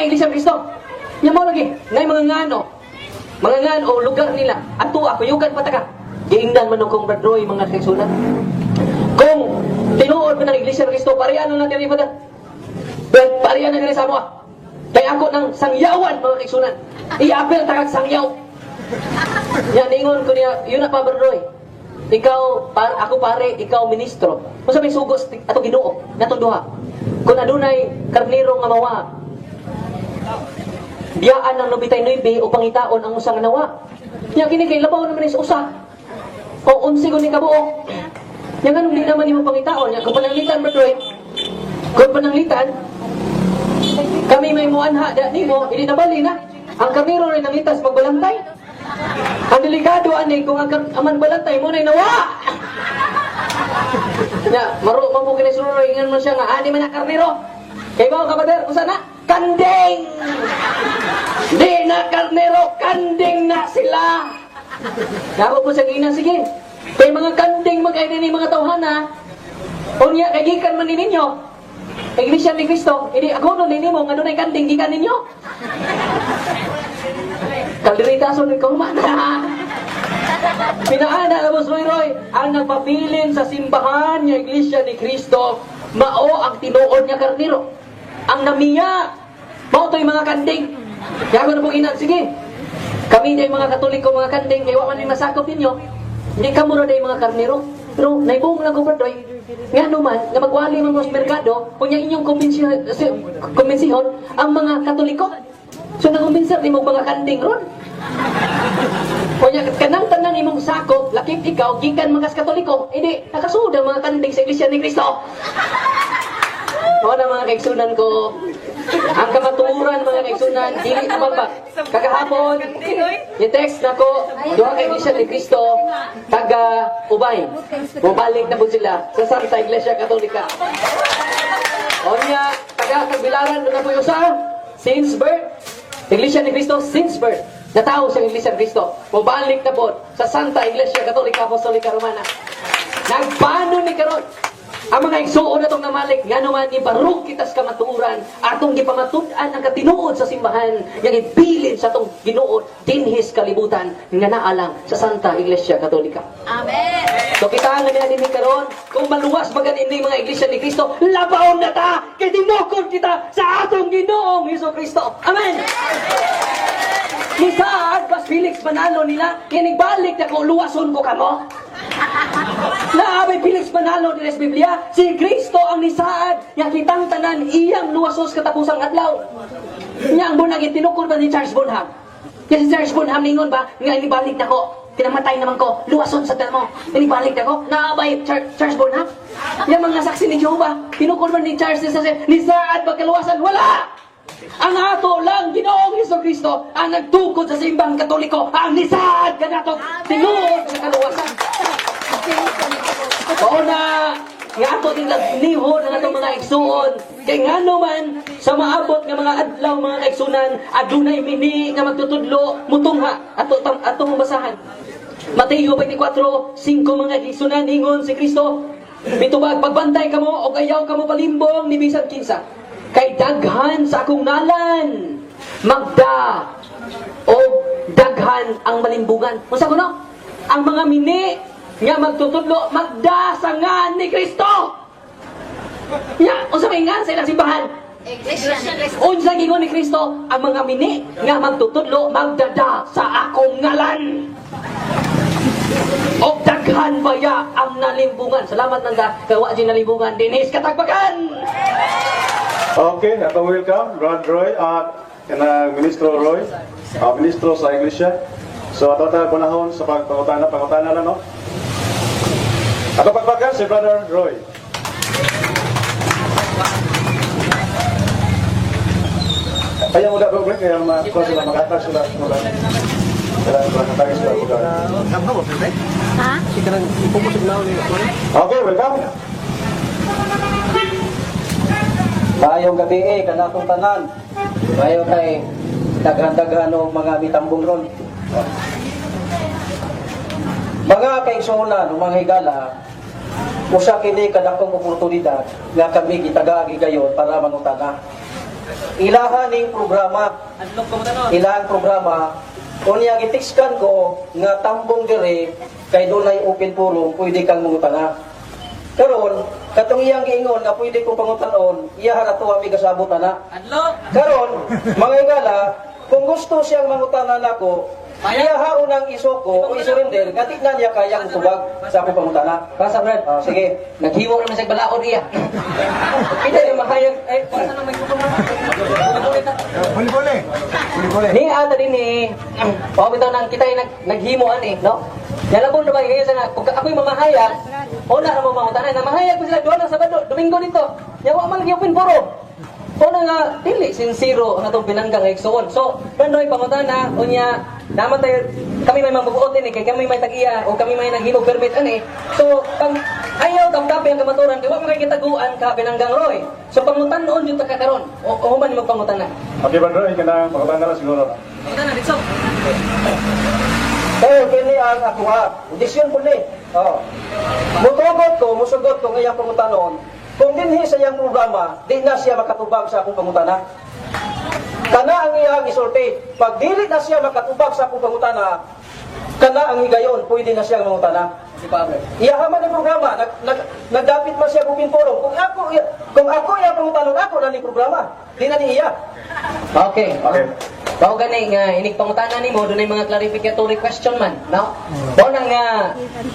Iglesia ni Kristo. Nya mo lagi, nay mga ngano. Mga ngano lugar nila. Ato ako yugan pataka. Giingnan man kong Brad Roy, mga kaigsunan. Kung tinuod man ang Iglesia ni Kristo, parian na diri, Father. Brad, parian na diri sa amoa. Kay ako ng sangyawan, mga kaigsunan. Iapil takag sangyaw. Yan, ingon ko niya, yun na pa, Brad Roy. Ikaw, ako pare, ikaw ministro. Kung sa may sugos, ato Ginoo, natong duha. Kung adunay karnero nga mawa, biyaan ang 99 o pangitaon ang usa nga nawa. Nya kini kay labaw naman is usa. O 11 ko ni kabuok. Nya nganong di naman nimo pangitaon? Nya kung pananglitan, Brad Roy, kung pananglitan, kami may muanha da nimo, hindi na bali na. Ang karnero rin nangitas magbalantay. Ang delikado ani kung ang aman balantay mo na nawa. Nya, maro man po kini Roy, ingon man siya nga ani man na karnero. Kay ba ka brother, usa na? Kanding! Di na karnero, kanding na sila. Nako po sa gina, sige. Kay mga kanding magkay ni mga tawhana. Unya kay gikan man ni ninyo. Iglesia ni Cristo, hindi ako no nimo nga dunay kanding gikan ninyo. Kalderita so ni kumana. Pinaana na Boss Roy Roy, ang nagpabilin sa simbahan nga Iglesia ni Cristo, mao ang tinuod nga karnero. Ang namiya, mao to'y mga kanding. Kaya ako na pong inan, sige. Kami day mga Katoliko, mga kanding, kay wa man mi masakop ninyo. Hindi ka mura day mga karnero. Pero naibong lang ko, Brad Roy, nga naman, nga magwali man mo sa merkado, kung yung inyong kumbensihon, ang mga Katoliko. So nakumbensar ni mo mga kanding ron. Kunya kanang tanan imong sakop, lakip ikaw, gikan mga Katoliko, hindi nakasud ang mga kanding sa Iglesia ni Cristo. Mao na, mga kaigsunan ko, ang kamatuoran, mga kaigsunan, dili naman ba? Kagahapon, yung text nako, duha ka Iglesia ni Cristo, taga Ubay. Mubalik na po sila sa Santa Iglesia Katolika. Onya, taga Tagbilaran, doon na po yung usa, since birth, Iglesia ni Cristo, since birth. Natawo sa Iglesia ni Cristo. Mubalik na po sa Santa Iglesia Katolika Apostolika Romana. Nagpaano ni karon ang mga igsuon na itong namalik, nga naman ibarog kita sa kamatuoran, atong gipamatud-an ang katinuod sa simbahan, nga gibilin sa atong Ginoo dinhis kalibutan, nga naalang sa Santa Iglesia Katolika. Amen. So kita nga niya dinhi karon, kung maluwas maganin ni mga Iglesia ni Cristo, labaon na ta, kay tinukod kita sa atong Ginoong Hesus Kristo. Amen. Nisaad ba Felix Manalo nila, kinigbalik na ko, luwason ko kamo. Naabay Felix Manalo nila sa Biblia, si Kristo ang nisaad, nga kitang tanan iyang luwasos katapusang adlaw. Nya ang bunag itinukod ba ni Charles Bonham? Kaya si Charles Bonham ningon ba, nga inibalik na ko, kinamatay naman ko, luwason sa mo, inibalik na ko, naabay Charles Bonham? Yang mga saksi ni Jehovah, tinukod ba ni Charles ni saad ba kaluwasan? Wala! Ang ato lang, Ginoong Hesus Kristo, ang nagtukod sa simbang Katoliko, ang nisaad kanato, tinuod sa kaluwasan. Oo na, nga ato din lagnihon ang atong mga igsuon. Kay ngano man, sa maabot nga mga adlaw, mga kaigsunan, adunay mini nga magtutudlo, mutungha, ato, atong mabasahan. Mateo 24:5, mga igsunan, ingon si Kristo, "Mitubag, pagbantay kamo, o ayaw kamo palimbong ni bisan kinsa. Kay daghan sa akong ngalan, magda, o daghan ang malimbugan." Unsa kuno? Ang mga mini nga magtutudlo magda sa ngan ni Kristo. Nya, unsa may ngan sa ilang simbahan? Iglesia ni Cristo. Unsa gingon ni Kristo? Ang mga mini nga magtutudlo magdada sa akong ngalan. O daghan baya ang nalimbungan. Salamat nanda kay wa jud nalimbungan dinhis Katagbagan. Okay, atong welcome, Brad Roy at kanang Ministro Roy, Ministro sa Iglesia. So ato tayo panahon sa pagpangutana, pangutana lang, no? Ato pagpakan si Brother Roy. Kaya mo dapat kaya ma ko sila makatag sila sila. Sila makatag sila buka. Ha? Okay, welcome. Maayong gabi eh, kanatong tanan. Maayo kay daghan-daghan og mga mitambong ron. Mga kaigsuonan o mga higala, usa kini kadakong oportunidad nga kami gitagaan gayon para mangutana. Ilahan ning programa, Adlok ko mo. Ilahang programa, unya gitikskan ko nga tambong dire kay dunay open forum, pwede kang mangutana. Karon, katong iyang giingon nga pwede ko pangutanon, iya ra to mi kasabot ana. Adlok. Karon, mga higala, kung gusto siyang mangutana nako, iya haunang isuko o isurrender, nga di na niya kayang tubag sa akong pangutana. Basa, Brad. Ah, sige. Naghiwo naman siya balaod iya. Kita yung mahayag. Eh, basa na microphone na. Buli-buli. Buli-buli. Ni ata din eh. O bitaw nang kita yung naghimo ani, no? Yalabon na ba kayo sa na kung ako'y mamahayag, una na mo mangutana, namahayag ko sila duha na Sabado, Domingo dito. Yawa man gyud forum. Una nga dili sincero ang atong pinangga nga igsuon. So, Brad Roy, pangutana unya naman tayo kami may mabubuot ini kay kami may tag-iya o kami may naghimo permit ani. So, pang ayaw kamtapi ang kamaturan kay wa man kay kitaguan ka pinanggang Roy. So pangutan-on jud ta ka karon. O human magpangutana. Okay, Brad Roy, kanang pangutana lang siguro. Pangutana dito. Kaya kini ang ako ha. Desisyon po ni. Oh. Mutugot ko, musugot ko ngayang pangutanon, kung dinhi sa iyang programa, di na siya makatubag sa akong pangutana. Kana ang iyang isulti. Pag dili na siya makatubag sa akong pangutana, kana ang higayon, pwede na siyang mangutana. Di ba, Brad? Iya man ang programa, nagdapit man siya open forum. Kung ako iyang pangutanon, ako na ni programa. Di na ni iya. Okay. Okay. Mao gani nga inig pangutana nimo dunay mga clarificatory question man, no? Mao na nga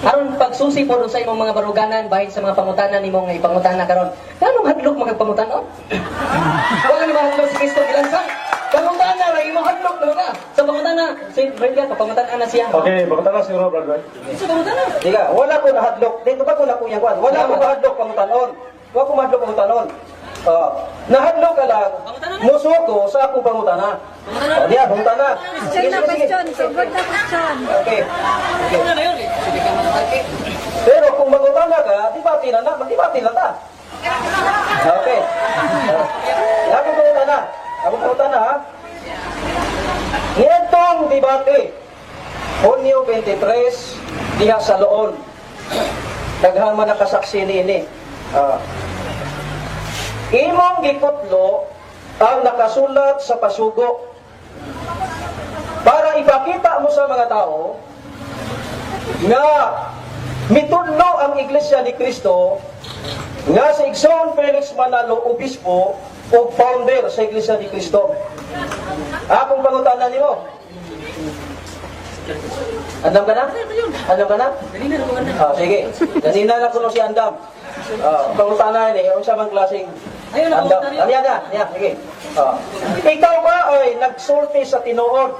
aron pagsusi po sa imong mga baruganan bahin sa mga pangutana nimo nga ipangutana karon. Nganong hadlok magpangutanon? Wala ni mahadlok si Kristo gilansang. Pangutana ra imo hadlok na ka. Sa pangutana si Brenda pangutana na siya. Okay, pangutana siguro, Brad Roy. Sa pangutana. Diga, wala ko nahadlok. Dito ba ko na kuya kwan? Wala ko mahadlok pangutanon. Wala ko mahadlok pangutanon. Nahadlok ka lang, musuko sa akong pangutana. Oh, diya, pangutana. Question na question. Sugod na question. Okay. Pangutana na yun. Eh. Sige ka mga. Pero kung mangutana ka, debate na na, magdebate lang ta. Okay. Akong pangutana. Akong pangutana, ha? Niadtong debate, Hunyo 23, diha sa Loon. Daghan man nakasaksi niini. Imong gikutlo ang nakasulat sa pasugo para ipakita mo sa mga tao nga mitudlo ang Iglesia ni Cristo nga si Igsoon Felix Manalo, obispo o founder sa Iglesia ni Cristo. Akong pangutana nimo. Andam ka na? Andam ka na? Ah, sige. Ganina na kuno si Andam. Ah, pangutana ni unsa man klaseng Ayun, Andam. pangutana yun. Ano yan, yan, sige. Ah. Ikaw ba ay nagsulti sa tinuod?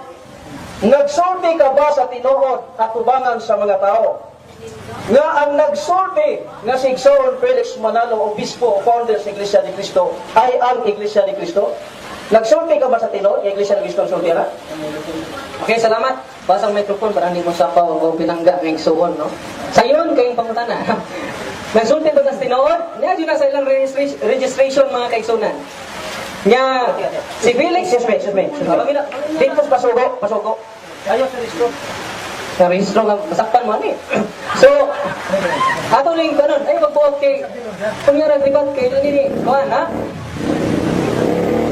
Nagsulti ka ba sa tinuod at tubangan sa mga tao? Nga ang nagsulti nga si Igsoon Felix Manalo, obispo o founder sa Iglesia ni Cristo, ay ang Iglesia ni Cristo? Nagsulti ka ba sa tinuod? Yung Iglesia ni Cristo ang sulti na? Okay, salamat. Pasang microphone para hindi mo sapaw o pinangga ng igsuon, no? Sa yun, kayong pangutana. Nagsulti ba sa tinuod? Niya, yun na sa ilang registration mga kaigsunan. Nga, si Felix. Excuse me, excuse me. Excuse me. Dito sa pasugo, pasugo. Ayaw sa registro. Sa registro nga, masakpan mo, ani. So, ato ning kanon, ay magbuot kay, kung nga nagribat kay, ano ni, kuhan, ha?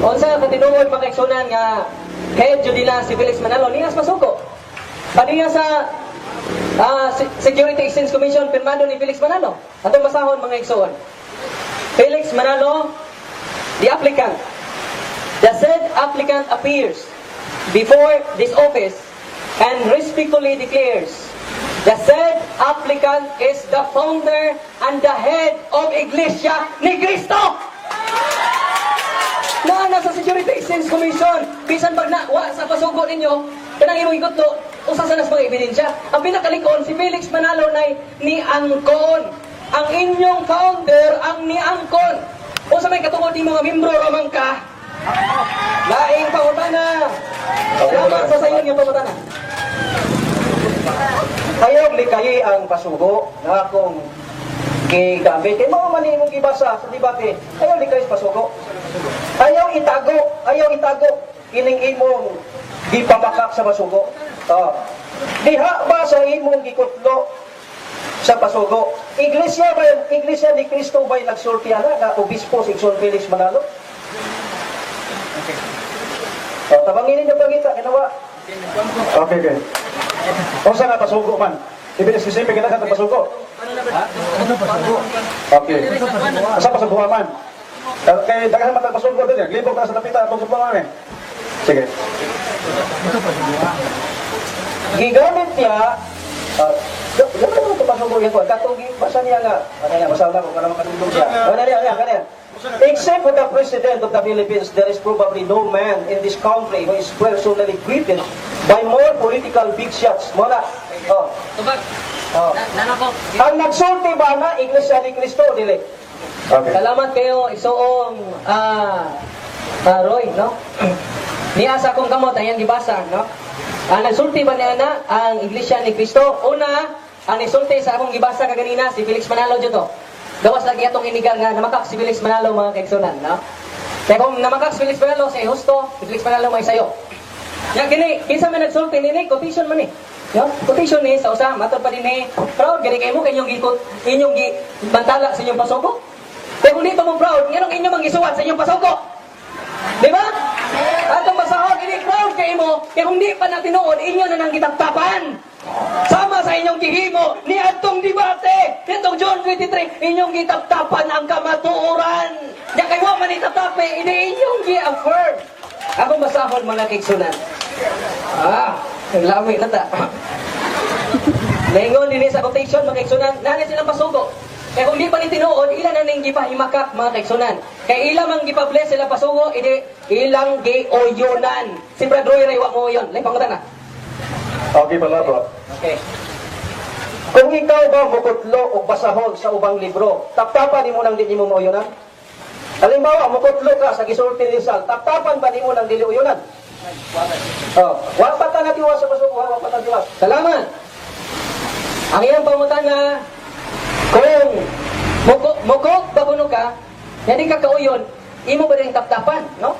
Unsa katinuod mga kaigsunan nga head jud nila si Felix Manalo niya sa masuko. Paniya sa Security Exchange Commission pirmado ni Felix Manalo. Atong basahon mga igsoon. Felix Manalo, the applicant. The said applicant appears before this office and respectfully declares the said applicant is the founder and the head of Iglesia ni Cristo. Na nasa Security Exchange Commission, bisan pag na wa sa pasugo ninyo, kanang imong ikutlo, usa sa nas mga ebidensya. Ang pinakalikon si Felix Manalo nay ni Angkon. Ang inyong founder ang ni Angkon. Usa may katungod ni mga membro ramang ka. Laing pangutana. Salamat sa sayon nga pangutana. Ayaw likayi ang pasugo na akong gigamit. Kay mao man imong gibasa sa debate. Ayaw likayi sa pasugo. Ayaw itago ining imong gipamakak sa pasugo. Oh. Diha ba sa imong gikutlo sa pasugo? Iglesia ba, Iglesia ni Cristo ba nagsulti ana nga obispo si Igsoon Felix Manalo? O, tabangin ninyo pangita, kinawa. Okay. Unsa nga pasugo man? Ibig specific kita sa pasugo. Okay. Unsa pasugo man? Kay daghan man tag pasugo din, libog ta sa tapita atong sugo man eh. Sige. Gigamit niya, gamit mo ito pasugo yan ko, katugi, basa niya nga, ano niya, basa na ko, kanang makatulog siya. Ano niya, niya, kanya. "Except for the President of the Philippines, there is probably no man in this country who is personally greeted by more political big shots." Mo na. Oh. Tubag. Oh. Nana ko. Ang nagsulti ba na Iglesia ni Cristo, dili? Okay. Salamat kayo, isuong Roy, no? Niya sa akong kamot, ayan gibasa, no? Ang nagsulti ba niya na ang Iglesia ni Cristo? Una, ang nagsulti sa akong gibasa kaganina, si Felix Manalo dito. Gawas lagi atong inigal nga namakak si Felix Manalo, mga kaigsunan, no? Kaya kung namakak si Felix Manalo, say husto, si Felix Manalo may sayo. Ya kini, kinsa man nagsulti nini, quotation man ni. No? Quotation ni sa usa, matod pa din ni, proud gani kay mo kay inyong gikot, inyong gi bantala sa inyong pasugo. Kaya kung di pa mo proud, nganong inyong mang gisuwat sa inyong pasugo? Di ba? Atong basahon, ini proud kay mo, kay kung di pa na tinuod, inyo na nang gitaptapan. Sama sa inyong gihimo ni atong debate, nitong June 23, inyong gitaptapan ang kamatuoran. Ya kay wa man itatapi, ini inyong gi-affirm. Ako basahon, mga kaigsunan. Ah, lami na ta. Naingon din sa quotation, mga kaigsunan, nani silang pasugo. Kaya kung di pa ni tinuod, ilan na ning gipahimakak, mga kaigsunan. Kaya ilang ang gipa-bless sila pasugo, idi ilang gioyonan. Si Brad Roy ray wa mo yon. Lay pangutan na. Okay pala, bro. Okay. Kung ikaw ba mukutlo o basahon sa ubang libro, taptapan nimo nang di nimo mauyunan? Halimbawa, mukutlo ka sa gisulti ni Rizal, taptapan ba nimo nang dili uyunan? Oh, wa pa ta natiwas sa pasugo, wa pa ta tiwas. Salamat. Ang iyang pangutana, kung muko, muko ba kuno ka, hindi ka kauyon, imo ba rin taptapan, no?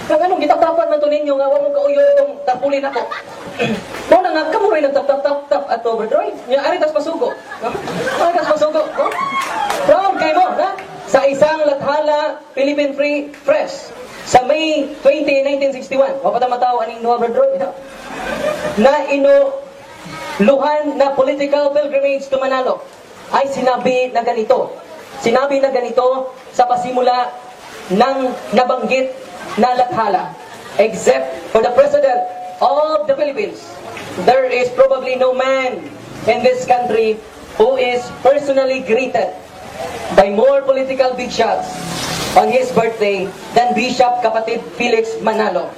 Kung anong gitaptapan man to ninyo nga wa mo kauyon itong tapulin ako. Mo na nga kamo rin nagtap tap tap tap ato, Brad Roy. Nya ari tas pasugo. No? Ari tas pasugo, no? Proud kay mo, na? Sa isang lathala, Philippine Free Press sa May 20, 1961. Wa pa ta mataw aning duha, Brad Roy, no? Na inuluhan na political pilgrimage to Manalo ay sinabi na ganito. Sinabi na ganito sa pasimula ng nabanggit na lathala. "Except for the President of the Philippines, there is probably no man in this country who is personally greeted by more political big shots on his birthday than Bishop Kapatid Felix Manalo,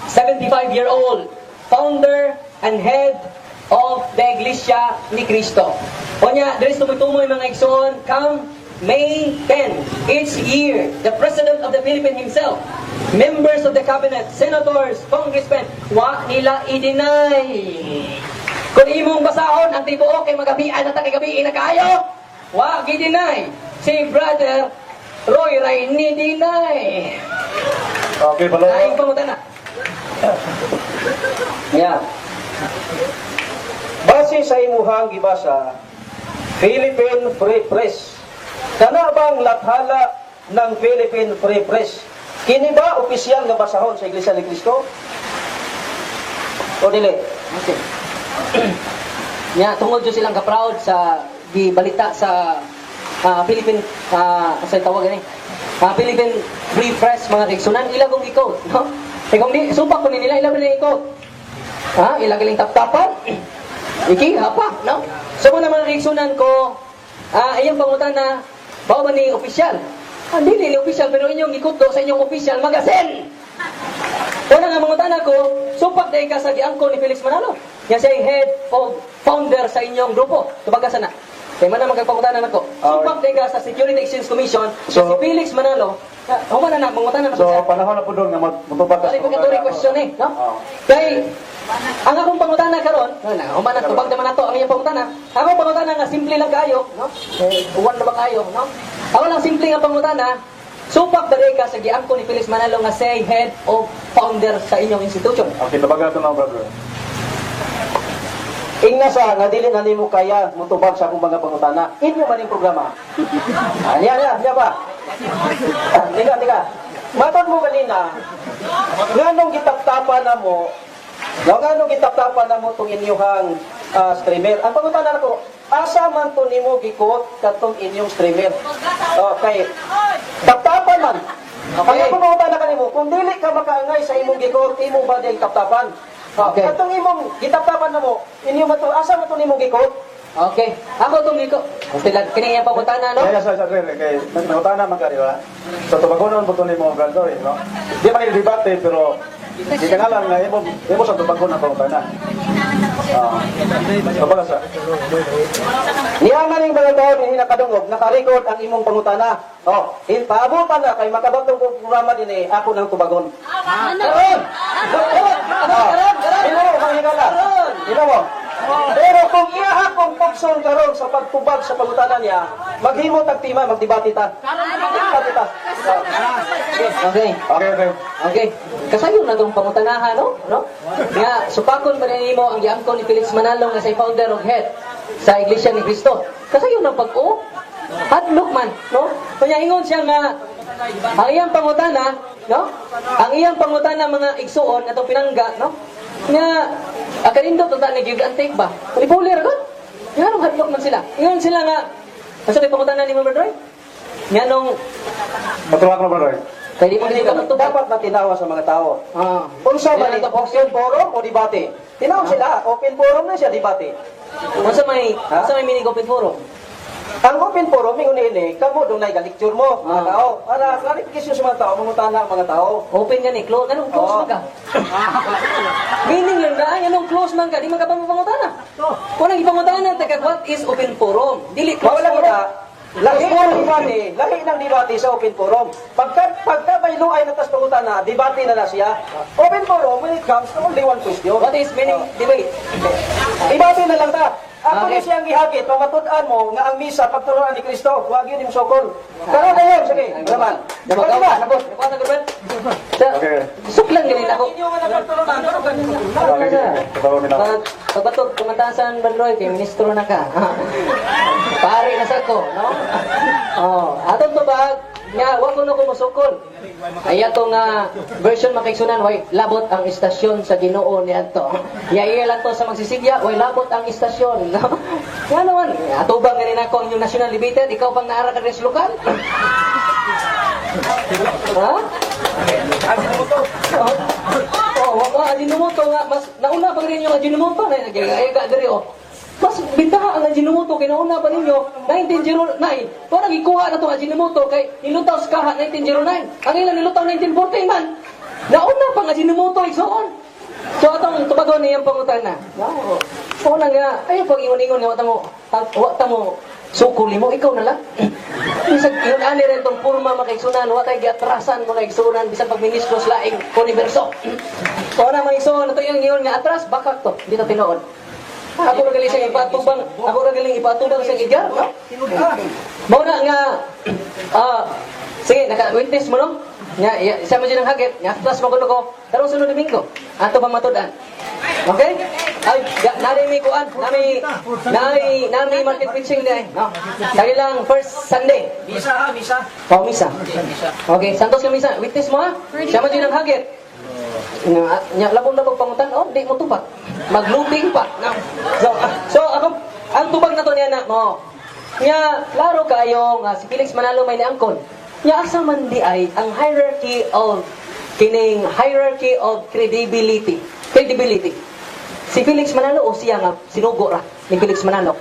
75-year-old founder and head of the Iglesia ni Cristo." Onya, there is tumutumoy, mga igsoon, come May 10, each year, the President of the Philippines himself, members of the cabinet, senators, congressmen, wa nila i-deny. Kung imong basahon ang tibuok kay magabian na ta kay gabi na kaayo, wa gi-deny. Si Brother Roy Ray ni deny. Okay pala. Laing pangutana. Yeah. Base sa imuhang gibasa, Philippine Free Press. Kana bang lathala ng Philippine Free Press? Kini ba opisyal nga basahon sa Iglesia ni Cristo? O dili? Okay. Nya tungod jud silang ka-proud sa gibalita sa Philippine sa tawag gani. Philippine Free Press, mga kaigsunan, ila kong i-quote, no? Kay kung di supak ko ni nila, ila ba nila i-quote? Ha? Ila galing taptapan. Iki hapa, no? So muna, mga kaigsunan ko, iyang pangutana, bao ba ni opisyal? Ah, dili ni opisyal pero inyong gikutlo sa inyong official magazine. Una nga mangutana ko, supak dahil ka sa giangko ni Felix Manalo. Yan siya yung head of founder sa inyong grupo. Tubaga sana. Kaya man na magkapangutana nako. Supak dahil ka sa Security Exchange Commission, si Felix Manalo, human na na, mangutana na So, siya. panahon na po doon nga matubag ka Dali ko kato question eh, no? Oo. Kay ang akong pangutana karon, na human na tubag naman nato ang iyang pangutana. Akong pangutana nga simple lang kaayo, no? Eh, uwan na ba kaayo, no? Ako lang simple nga pangutana, supak ba ka sa giangko ni Felix Manalo nga say head of founder sa inyong institution? Okay, tubagan ito na, brother. Ingna sa nga dili na nimo kaya motubag sa akong mga pangutana. Inyo man yung programa. Ah, niya, niya, niya ba? Ah, tika, tika. Matod mo kanina, nganong gitaptapan gitaptapan na mo, no, ngano gitaptapan na mo tong inyuhang streamer? Ang pangutana nako, asa man to nimo gikot katong inyong streamer? Okay. Taptapan man. Okay. Ang pangutana kanimo, kung dili ka makaangay sa imong gikot, imo ba diyang taptapan? Okay. Katong imong gitaptapan na mo, inyo man to, asa man to nimo gikot? Okay. Ako tong giko. Sila kini iyang pangutana, no? Kaya sa kay nangutana man ka, di ba? Sa tubagonon po to nimo, Brad Roy, no? Di man debate pero di ka nga lang nga imo sa tubagon ang pangutana. Ah. Tubaga sa. Niya man ning mga tao ni nakadungog, nakarecord ang imong pangutana. Oh, hin paabutan na kay makabatong ko programa dinhi ako nang tubagon. Karon. Karon. Karon. Karon. Hino mo, manghigala. Hino mo. Pero kung iya akong pugson karon sa pagtubag sa pangutana niya, maghimo tag tima, magdebate ta. Magdebate ta. Okay. Okay. Okay. Kasayo na tong pangutanahan, no? No? Nga supakon pa rin nimo ang giangkon ni Felix Manalo nga say founder og head sa Iglesia ni Cristo. Kasayo na pag-o. Hadlok man, no? Kanya ingon siya nga ang iyang pangutana, no? Ang iyang pangutana mga igsuon atong pinangga, no? Nga akanindot unta ni give and take ba? Puli-puli ra gud. Nga nung hadlok man sila. Ingon sila nga asa kay pangutana ni Ma'am Roy? Nga nung Matuwag mo, Brad Roy. kay di mo dili ka magtubag. Dapat matinawa sa mga tao. Ah. Unsa ba Yan ni ang open forum o debate? Tinaw sila, open forum na siya debate. Unsa may meaning open forum? Ang open forum ingon ini, kamo dunay ga-lecture mo mga tao. Para clarification sa mga tao, mangutana ang mga tao. Open gani, close, anong close Oo. man ka? Meaning lang na, ay, anong close man ka, di man ka pa mapangutana. Kung ang ipangutana, taga what is open forum? Dili close Mawala forum. kita, lahi ng debate, lahi ng debate sa open forum. Pagka may luay na tas pangutana, debate na na siya. Open forum when it comes to only one question. What is meaning debate? Debate na lang ta. Ako Okay. ni siyang gihagit, pamatud-an mo nga ang misa pagturuan ni Kristo, wag yun yung sokol. Karon na yun, sige, naman. Dapat Karon na. Nabot, nabot na Gabriel. Sa, Okay. suklan ganin ako. Inyo nga napagturuan, karon ganun. Okay, sige. Tubagon nila. Pag pagbatog kumatasan Badroy kay ministro na ka. Pare na sa ko, no? Oh, atong tubag nga wa ko no kumusukol. Ay ato nga version makaigsunan way labot ang istasyon sa Ginoo niadto. Ya iya lang to sa magsisigya way labot ang istasyon, no? Nga naman, atubang ganin ako ang inyong national debated, ikaw pang naara ka rin sa lokal. Ha? Oh, oh, Ajinomoto nga mas nauna pa rin yung Ajinomoto na ay ka diri oh. Mas bintaha ang Ajinomoto kay nauna pa ninyo 1909. Parang ikuha na tong Ajinomoto kay nilutaw sa kaha 1909. Ang ilan nilutaw 1914 man. Nauna pa ang Ajinomoto igsoon. So atong tubagon niyang pangutana. No. Una nga ay pag ingon-ingon nga wa ta mo wa ta mo sukol nimo ikaw na lang. Bisag ingon ani rin tong porma makaigsunan, wa tay giatrasan mga igsunan bisan pag ministro sa laing universo. Una mga igsuon ato yung ingon nga atras bakak to, dito tinuod. Ako ra galing siyang ipatubang, ako ra galing ipatubang siyang igar, no? Mao na nga sige naka-witness mo no? Nga ya, siya man dyan ang hagit, nga atras mo kuno ko karong sunod Domingo. Ato pang matud-an. Okay? Ay, ga, nari may kuan, nami nami nami market preaching di ay, no? Kaya lang first Sunday. Misa ha, misa. Oh, misa. Okay, Santos ka misa. Witness mo ha. Siya man dyan ang hagit. Nga, nya labong-labong pangutan, oh, di mo tubag. Magluping pa. No. So ako, ang tubag na to niya na mo. Nya, klaro kayo nga si Felix Manalo may niangkon. Nya asa man di ay ang hierarchy of kining hierarchy of credibility. Credibility. Si Felix Manalo o siya nga sinugo ra ni Felix Manalo.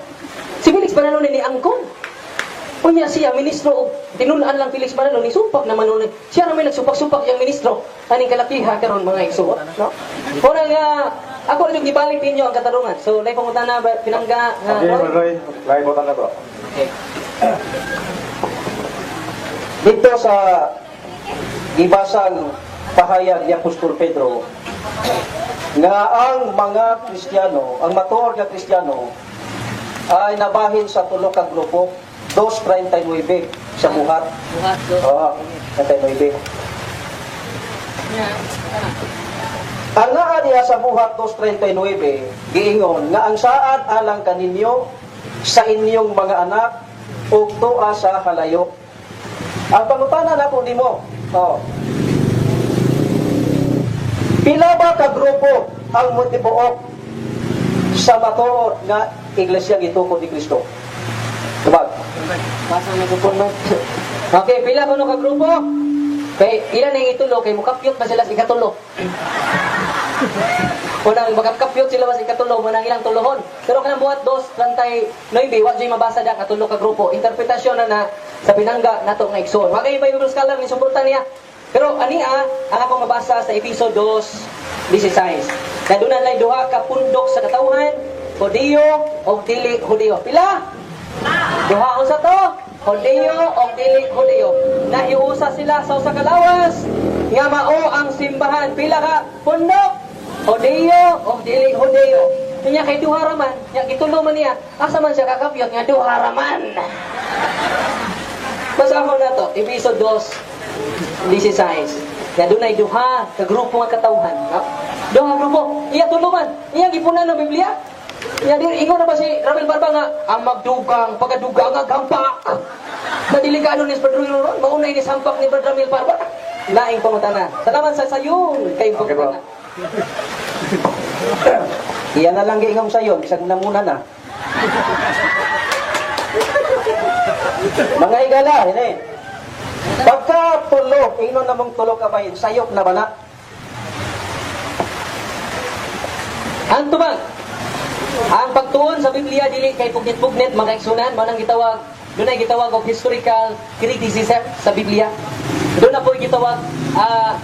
Si Felix Manalo ni niangkon. Unya siya, ministro, og tinun-an lang Felix Manalo, ni supak naman nun. Siya ra may nagsupak-supak yung ministro. Aning kalakiha karon mga igsuot, no? Una nga, ako rin yung gibalik ninyo ang katarungan. So, lay pangutana ba, pinangga, nga, Okay, Brad Roy. Lahi botan na to. Okay. Dito sa gibasang pahayag ni Apostol Pedro nga ang mga Kristiyano, ang matuod nga Kristiyano ay nabahin sa tulo ka grupo, 2.39 sa buhat. Buhat, do. Oo, 39. Ang naa niya sa buhat 2.39, giingon nga ang saad alang kaninyo sa inyong mga anak ug tuwa sa halayo. Ang pangutana nako nimo, oh. Pila ba ka grupo ang motibuok sa matuod nga iglesia gitukod ni Kristo? Tubag. Basa na ko man. Okay, pila kuno ka grupo? Kay ilan na yung itulo kay mukapyot pa sila sa ikatulo. Unang makapyot sila sa ikatulo, mo nang ilang tulohon. Pero kanang buhat 2:39, wa jud mabasa diha katulo ka grupo. Interpretasyon na na sa pinangga nato nga igsoon. Wa kay Bible scholar ni suporta niya. Pero ani ang ako mabasa sa Efeso 2:16. Na doon na duha ka pundok sa katawhan, Hudiyo o dili Hudiyo. Pila? Duha unsa to? Hudiyo o dili Hudiyo. Nahiusa sila sa usa ka lawas nga mao ang simbahan. Pila ka pundok? Hudiyo o dili Hudiyo. Nya kay duha ra man, nya gitulo man niya. Asa man siya kakapyot nga duha ra man. Basta ako na to, Efeso 2:16. Nga dunay duha ka grupo nga katawhan. No? Duha ka grupo. Iya tulo man. Iya gipunan ng Biblia. Iya diri ingon na ba si Ramil Barba nga ang magdugang pagadugang ang hampak. Nadilikano ni Brother Ramil ron, mauna ini sampak ni Brother Ramil Barba. Laing pangutana. Salamat sa sayon kay Okay, bro. pangutana. Iyan na lang giingong sayon, bisag namuna na. Mga higala, ini. Pagka tulo, ingnon namong tulo ka bahin, sayop na ba na? Ang tubag, ang pagtuon sa Biblia dili kay pugnit-pugnit mga igsunan, mao nang gitawag dunay gitawag og historical criticism sa Biblia. Doon na po gitawag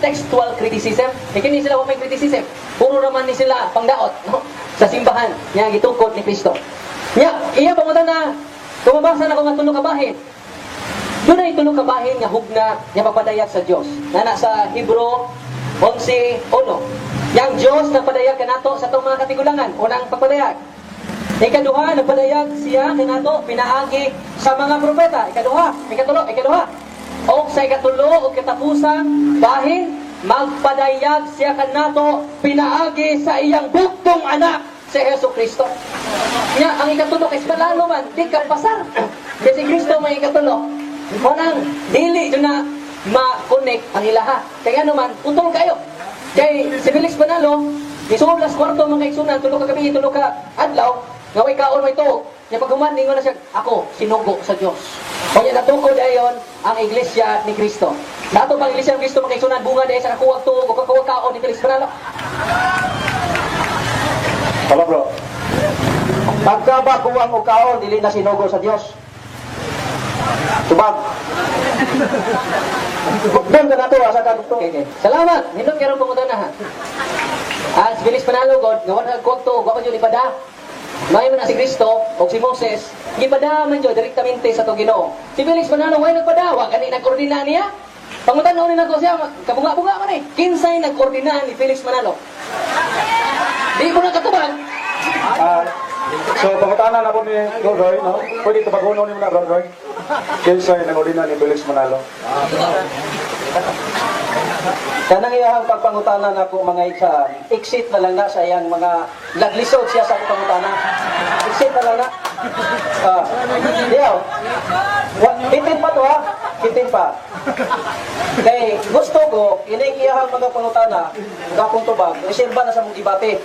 textual criticism. Kay kini sila wa may criticism. Puro raman ni sila pangdaot, no? Sa simbahan nga gitukod ni Kristo. Nya, iya pangutan na kumabasa na ko nga tulo ka bahin. Dunay tulo ka bahin nga hugna nga papadayag sa Dios. Nana sa Hebrew 11:1. Yang Dios nagpadayag kanato sa atong mga katigulangan, unang pagpadayag. Ikaduha, nagpadayag siya kanato pinaagi sa mga propeta. Ikaduha, ikatulo, ikaduha. O sa ikatulo o katapusang bahin, magpadayag siya kanato pinaagi sa iyang bugtong anak si Hesus Kristo. Nya ang ikatulo kay palalo man, di ka pasar. Kay si Kristo may ikatulo. Munang dili jud na ma-connect ang ilaha. Kay ano man, utol kayo. Kay si Felix Manalo, isuod las kwarto mga kaigsunan, tulo ka gabi, tulo ka adlaw, nga way kaon way tuog. Nya paghuman ningon na siya, ako sinugo sa Dios. Kaya natukod ayon ang iglesia ni Kristo. Nato pang iglesia ni Kristo mga kaigsunan bunga dahil sa kakuwag tuog o kakuwag kaon ni Felix Manalo. Hello, bro. Pagka ba kuwang o kaon, dili na sinugo sa Dios. Tubag. Doon ka na to, asa ka dito. Okay. Salamat. Nindot karon pangutana ha. Ah, si Felix Manalo god, nga wala kuwag tuog, wa man jud ipada. May man na si Kristo o si Moses, gipada man jud direktamente sa to Ginoo. Si Felix Manalo way nagpada, wa gani nag-ordina niya. Pangutan ni nako siya, kabunga-bunga man eh. Kinsay nag-ordina ni Felix Manalo? Di ko na katubag. So, pangutana na po ni Bro Roy, no? Pwede tubagunon ni mo na, Bro Roy. Kinsay nang-ordina ni Felix Manalo. Kanang iyahang pagpangutana nako mga isa, exit na lang na sa iyang mga naglisod siya sa akong pangutana. Exit na lang na. Ah, diyaw. Wa, bitin pa to ha. Bitin pa. Kay gusto ko ining iyahang mga pangutana, gakong tubag, reserba na sa mong debate.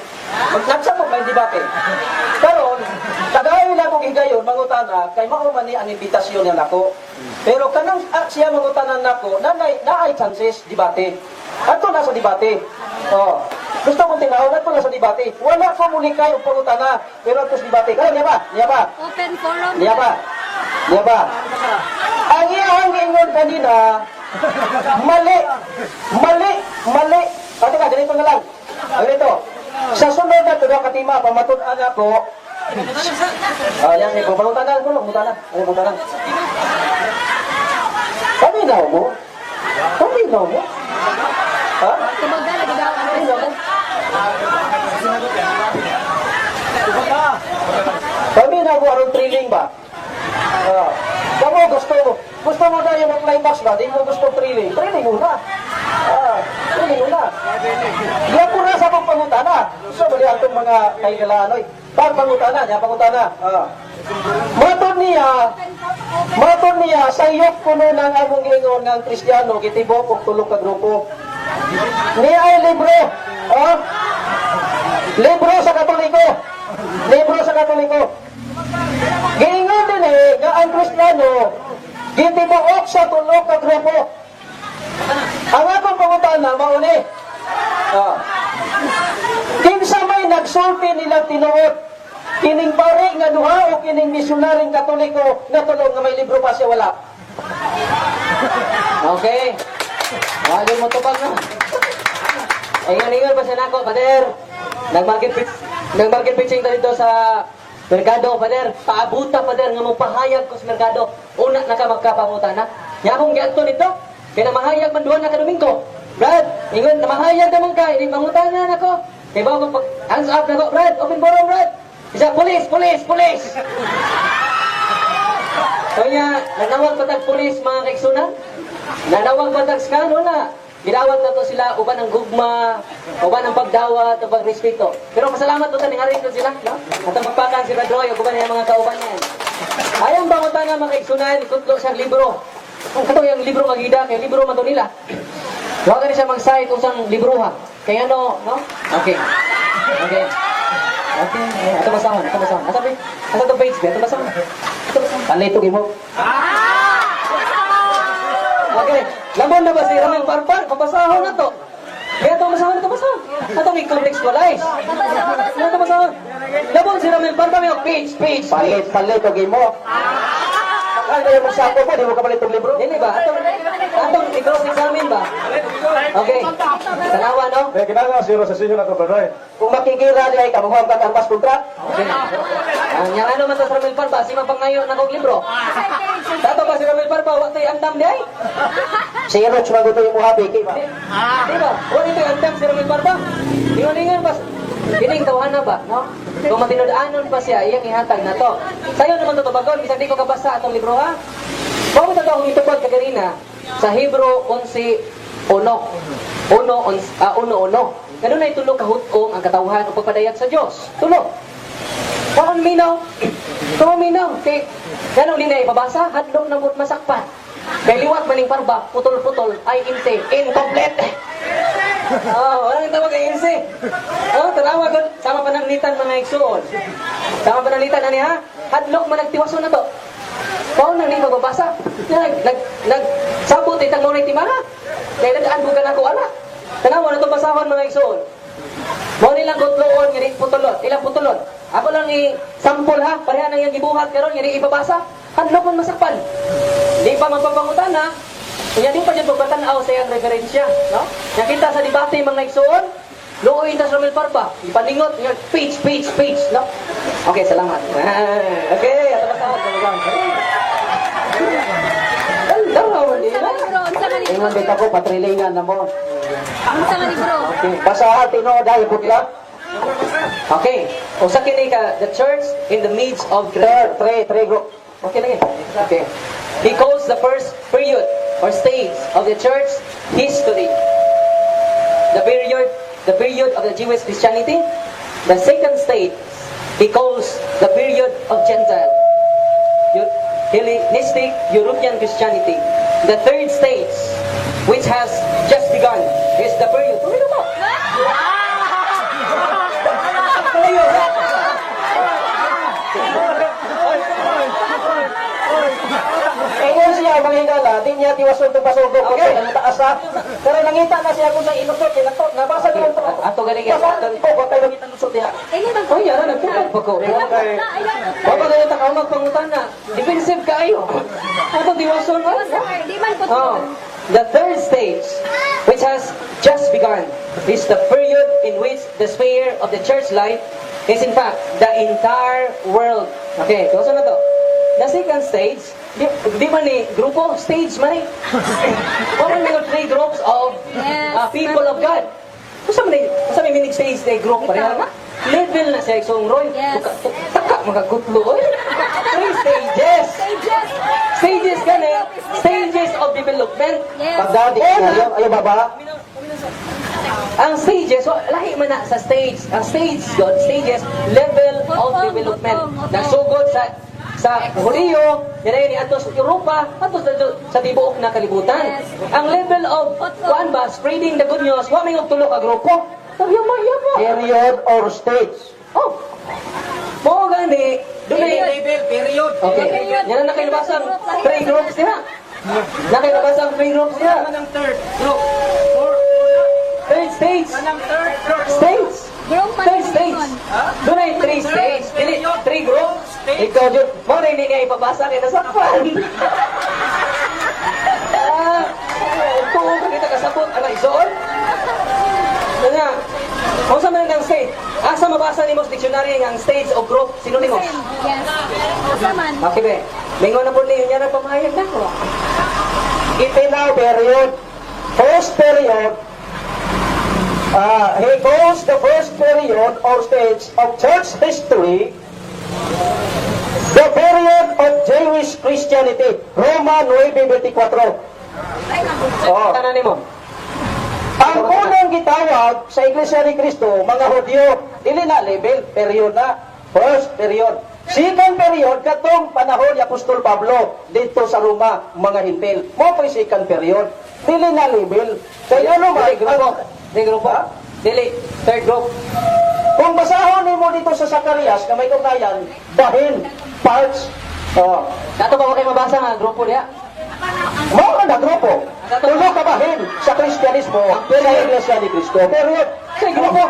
Magnagsa mo may debate. Karon, tagay lang kong higayon mangutana kay mao man ni ang imbitasyon niya nako. Pero kanang siya mangutana nako, nanay naay chances debate. Adto na sa debate. Oh. Gusto kong tinawag adto na sa debate. Wala ko mulikay og pangutana, pero adto sa debate. Karon niya ba? Niya ba? Open forum. Niya ba? Niya ba? Ang iyang ingon kanina, mali, mali, mali. Ate ka, ganito na lang. Ganito. Sa sunod na tuwa katima, pamatud-an ako. Ah, yan, sige. Pangutana ko, pangutana. Ano, pangutana? Paminaw mo? Paminaw mo? Ha? Tumagal lagi daw ang Paminaw mo? Paminaw mo, aron thrilling ba? Ah. Kamo gusto mo. Gusto mo na yung climax ba? Di mo gusto thrilling. Thrilling muna. Ah, thrilling muna. Diyan po na sa akong pangutana. So, bali atong mga kahigalaan. Oy. Pag pangutana, niya pangutana. Ah. Matod niya, matod niya, sayop kuno ng among ingon ng Kristiyano, kitibok og tulo ka grupo. Niya ay libro. Oh? Libro sa Katoliko. Libro sa Katoliko. Giingon din eh, nga ang Kristiyano, gitibuok sa tulo ka grupo. Ang akong pangutana, mao ni. Oh. Kinsa may nagsulti nilang tinuod? Kining pari nga duha o kining misyonaring Katoliko nga tulo nga may libro pa siya wala? Okay. Wala mo tubag na. Ingon-ingon pa siya nako, Pader. Nag-market pitching ta dito sa merkado, Pader. Paabuta, Pader, nga mo pahayag ko sa merkado. Una na ka magkapanguta na. Nya akong giadto nito. Kaya na mahayag man duha na ka Domingo. Brad, ingon, na mahayag naman ka. Ini pangutana nako. Kay ba ko pag hands up nako, Brad. Open forum, Brad. Isa, police, police, police. Kaya, nanawag pa tag pulis, mga kaigsunan? Nanawag pa tag scan? Wala. Gidawat na to sila uban ang gugma, uban ang pagdawat, o pagrespeto. Pero pasalamat to taning ko sila, no? At ang pagpakan si Brad Roy, ug uban niya mga kauban niya. Ayang pangutana, mga kaigsunan, kutlo siyang libro. Ang katong yung libro magida, kay libro man to nila. Huwag ka siya mag-cite usang libro ha. Kaya ano, no? Okay. Okay. Okay. Ato basahon, ato basahon. Asa ba? Asa to page ba? Ato basahon. Ato basahon. Palito gimo. Okay. Lamon na ba si Ramil Parpar? Pabasahon na to. Kaya ito basahon, ito basahon. Atong i-contextualize. Ato basahon. Lamon si Ramil Parpar, may page, page, Palit, page. palito gimo. Sakal kayo magsako mo, di mo kapalit og libro. Dili ba? Atong i-cross-examine ba? Okay. Tanawa, no? Eh, kinahanglan zero sa session ato, Brad Roy. Kung makikira di ay kamuha ka ang kontra. Okay. Ang yang ano man to sa Ramil Parpa, si mapangayo na kog libro. Tato ba si Ramil Parpa, wa to'y andam di ay? Si Roch maguto yung muhabi, kay ba? Di ba? Wa ito'y andam si Ramil Parpa. Ingon-ingon ba? Kining tawhana ba, no? Kung matinud-anon pa siya, iyang ihatag na to. Sayo naman to tubagon, bisan di ko kabasa atong libro ha. Mao to akong itubag kaganina sa Hebro 11:1. 1 1 1. Kanunay tulo ka hut-ong ang katawhan o pagpadayag sa Dios. Tulo. Paon minaw. Tuo minaw. Kay ganong di na ipabasa, hadlok na mo't masakpan. Kay liwat maning parba, putol-putol, ay inte, incomplete. Oh, wala nang tawag kay inse. Oh, tanawa gud sama pananglitan, mga igsuon. Sama pananglitan ani ha. Hadlok man nagtiwason na to. Pao nang di magbabasa. Nag nag nag sabot itang mo timara. Kay dadaan bukan ako ala. Tanawa na to basahon, mga igsuon. Mao nilang kutloon nga di putulon, ilang putulon. Ako lang i-sample ha, pareha nang iyang gibuhat karon nga di ipabasa. Hadlok man masakpan. Di pa magpapangutana, kanya di pa dyan pagpatanaw sa iyang referensya, no? Nakita sa debate, mga igsuon, luoy ta sa Romel Parpa, ipaningot, yun, page, page, page, no? Okay, salamat. Ah, okay, ato basahon, ato basahon. Dalawa Unsa nila. man libro? Unsa man libro? Ingon bitaw ko patrilingan na mo. Unsa man libro? Okay. Basahan tinuod ay butla. Okay. Usa kini ka the church in the midst of Tre, tre, tre group. Okay lagi. Okay. He calls the first period or stage of the church history the period of the Jewish Christianity. The second stage he calls the period of Gentile, Hellenistic European Christianity. The third stage, which has just begun, is the period. Tuloy na po. Tuloy na. Ingon siya mga higala, di niya tiwason itong pasugok. Okay. Ang taas ha. Pero nangita na siya kung sa ilusot, kinato, nabasa niyo ito. Ato galing. Basa ko, kung tayo nakita lusot niya. Ingon man. Oy, yara, nagtubag pa ko. Wa pa kayo takaw magpangutana. Defensive kaayo. Ato diwason ba? Di man Oh. putol. The third stage, which has just begun, is the period in which the sphere of the church life is in fact the entire world. Okay, so na to. The second stage, di man ni grupo, stage man ni. Wa man ni three groups of people of God. Usa man ni stage na group pareha na. Level na siya isong Roy. Yes. Taka magagutlo oy. Three stages. Stages. Stages gani, stages of development. Yes. Pagdadi, ayaw, ayaw baba. Ang stages, so, lahi man na sa stage. Ang stage, God, stages, level of Utong, development. utong, utong. Nagsugod sa Hudiyo, yan ni ato sa Europa, ato sa tibuok na kalibutan. Yes. Ang level of Utong. kuan ba, spreading the good news, wa may og tulo ka grupo. Nagyama-yama. Period or stage. Oh. Mao gani, dunay Label, period. Okay. Yan na nakailabasang three groups diha. Nakailabasang three groups diha. Kanang third group. Third stage. Kanang third group. Stage. Group man Third ni stage. ingon. Dunay three stage. Dili, three groups. Ikaw jud, mao na hindi niya ipabasa kay nasakpan. Ah, tuo ka kita kasabot ana isuon. Nga, kung sa man ang stage, asa mabasa nimo sa dictionary nga ang stage o group synonymous? Same. Yes. Asa man? Okay be. Mingon na po niyo niya na pamahayag na ko. Itinaw period. First period, he calls the first period or stage of church history the period of Jewish Christianity. Roma 9:24. Oh. Tanan nimo. Ang unang gitawag sa Iglesia ni Cristo, mga Hudyo, dili na label, period na. First period. Second period, katong panahon ni Apostol Pablo dito sa Roma, mga Hintil. Mo pa second period. Dili na label. Kaya ano man, Dili grupo. Dili grupo. Dili third group. Kung basahon nimo dito sa Zacarias, na may tugnayan, bahin, parts, oh, Dato ba kay mabasa nga grupo diha? Mao na grupo. Tulo ka bahin sa Kristyanismo, sa Iglesia ni Cristo. Period. Sa grupo.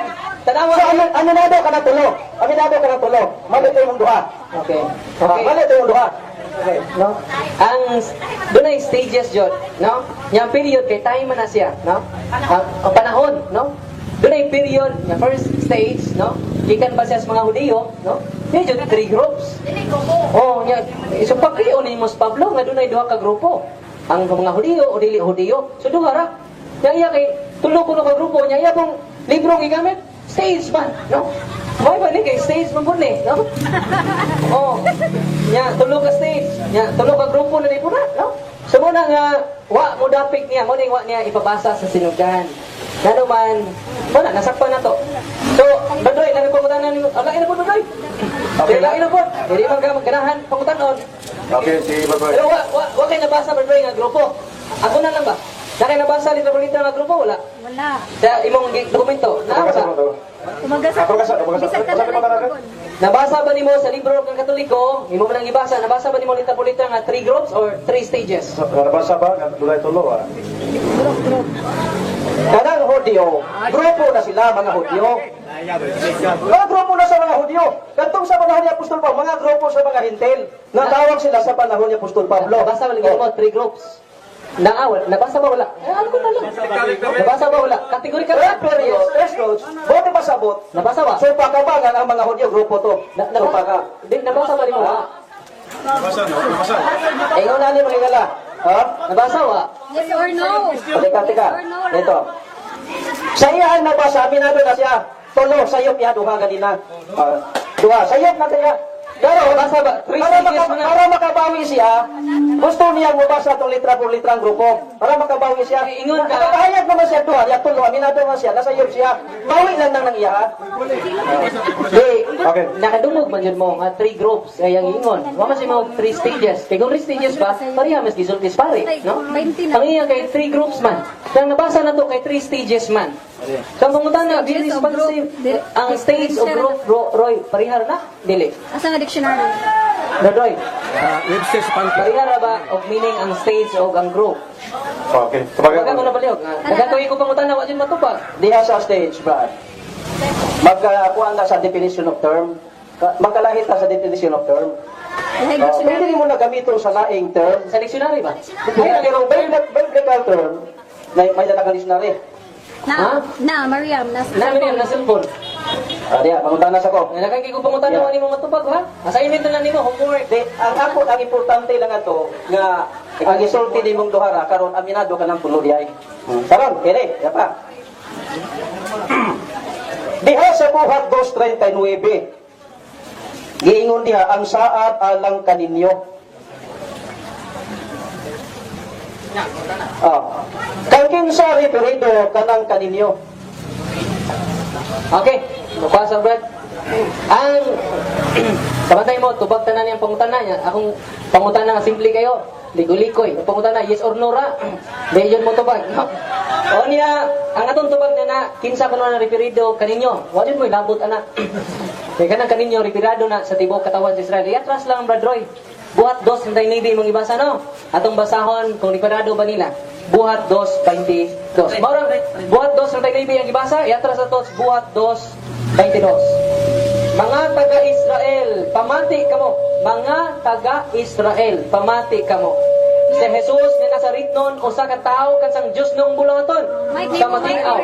Tanawa. So ano, ano na daw ka na tulo? Aminado ka na tulo. Mali ito yung duha. Okay. Okay. Okay. Mali ito yung duha. Okay, no? Ang dunay stages jud, no? Yang period kay time man na siya, no? Ang panahon, no? Dunay period, nga first stage, no? Gikan pa siya sa mga Hudiyo, no? Medyo three groups. Oh, nya so pagkriyo ni Mos Pablo nga dunay duha ka grupo. Ang mga Hudiyo o dili Hudiyo. So duha ra. Nya iya kay tulo kuno ka grupo nya iya pong libro gigamit stage man, no? May ba ni kay stage man pud ni, no? Oh. Nya tulo ka stage, nya tulo ka grupo na ni pud na, no? So mo na nga wa mo dapik niya, mo ning wa niya ipabasa sa sinugan. Ngano man, mo na nasakpan na to. So, Badoy, lang pangutanan nimo. Ala na po Badoy. Okay, lain na po. Dili man ka magganahan pangutanon. Okay, si Brad Roy. Pero wa kay nabasa Badoy nga grupo. Ako na lang ba? Na kay nabasa litra por litra nga grupo wala. Wala. Sa imong dokumento, naa Nabasa ba? mo to. Kumagasa. Ako kasi. Bisag Sabi mo tanan tanan, ay Nabasa ba nimo sa libro ng Katoliko? Imo man ang gibasa, nabasa ba nimo litra por litra nga three groups or three stages? Nabasa ba? Dunay tulo ah. Group, group. Kanang Hudyo, grupo na sila mga Hudyo. Mga grupo na sa mga Hudyo. Katong sa panahon ni Apostol Pablo, mga grupo sa mga Hintil. Natawag sila sa panahon ni Apostol Pablo. Nabasa ba lagi mo three groups? Naa wala. Nabasa ba wala? Eh, ano ko na lang. Nabasa ba wala? Categorical Third period, first groups, bote pasabot. Nabasa ba? So pakabangan ang mga Hudyo, grupo to. Na, So paka. nabasa, di, nabasa ba nimo? Wa? Nabasa no? Nabasa. Ingon na ni mga higala. Ha? Nabasa wa? Yes or no? Teka, teka. Yes or no lang. Ito. Sa iya ang nabasa, aminado na siya. Tulo, sayop niya, duha ganina. Ah, duha, sayop na siya. Pero, Nabasa ba? Three para, stages man na. para makabawi siya, gusto niya mabasa itong litra por litrang grupo. Para makabawi siya. Eh, ingon ka. Nakapahayag naman siya duha, niya tulo, aminado naman siya, nasayop siya. Bawi lang nang iya. Ha? Di, Okay. nakadungog man yun mo nga three groups ay ang ingon. Wa man siya mo three stages. Kay kung three stages ba, pareha mas gisulti sa pare, no? 20 na. Ang iya kay three groups man. Kang nabasa na to kay three stages man. So ang pangutana, Stages very of group. responsive. Ang stage of group, Roy, pareha na? Dili. Asa nga dictionary? No, Roy. Webster sa pangkat. Pareha ra ba og meaning ang stage o ang group? Okay. Tubaga Tubagan ko na balihog. Nagkatuloy ko pangutana, wa jud matupag. Diha sa stage, Brad. Magkakuan na sa definition of term. Magkalahit na sa definition of term. Lahi Oh, pwede dictionary. mo na gamiton sa laing term. Sa dictionary ba? Pero biblical term, may dala kang dictionary. Na, Ha? na, Mariam. Na, Namin yan, na cellphone. Ah, diya, pangutana sa ko. Nagkakay ko pangutana, Yeah. wa nimo matupag ha? Assignment na lang nimo, homework. Di, ang ako, ang importante lang ato, nga ang isulti ni mong duhara, karon aminado ka ng tulo diay. Karon, kini, yapa. Diha sa buhat 2.39, giingon diha, ang saad alang kaninyo. Ah. Kang kinsa referido kanang kaninyo. Okay, kuha sa Brad. Ang kabantay mo, tubag tanan niyang pangutana niya. Akong pangutana nga simple kayo. Ligoy-ligoy. Ang pangutana, yes or no ra. Di yun mo tubag. No? O niya, ang atong tubag na na, kinsa kuno na referido kaninyo. Wa jud mo ilabot ana. Kay kanang kaninyo referado na sa tibuok katawan sa Israel. Iatras lang, Brad Roy. Buhat 2:39 imong ibasa, no. Atong basahon kung referado ba nila. Buhat 2:22. Mao rang Buhat 2:39 ang ibasa, iatras ato Buhat 2:22. Mga taga-Israel, pamati kamo. Mga taga-Israel, pamati kamo. Si Jesus nga Nazaretnon, usa ka tawo kansang Dios nung buluhaton Mike, sa nimo, matingaw.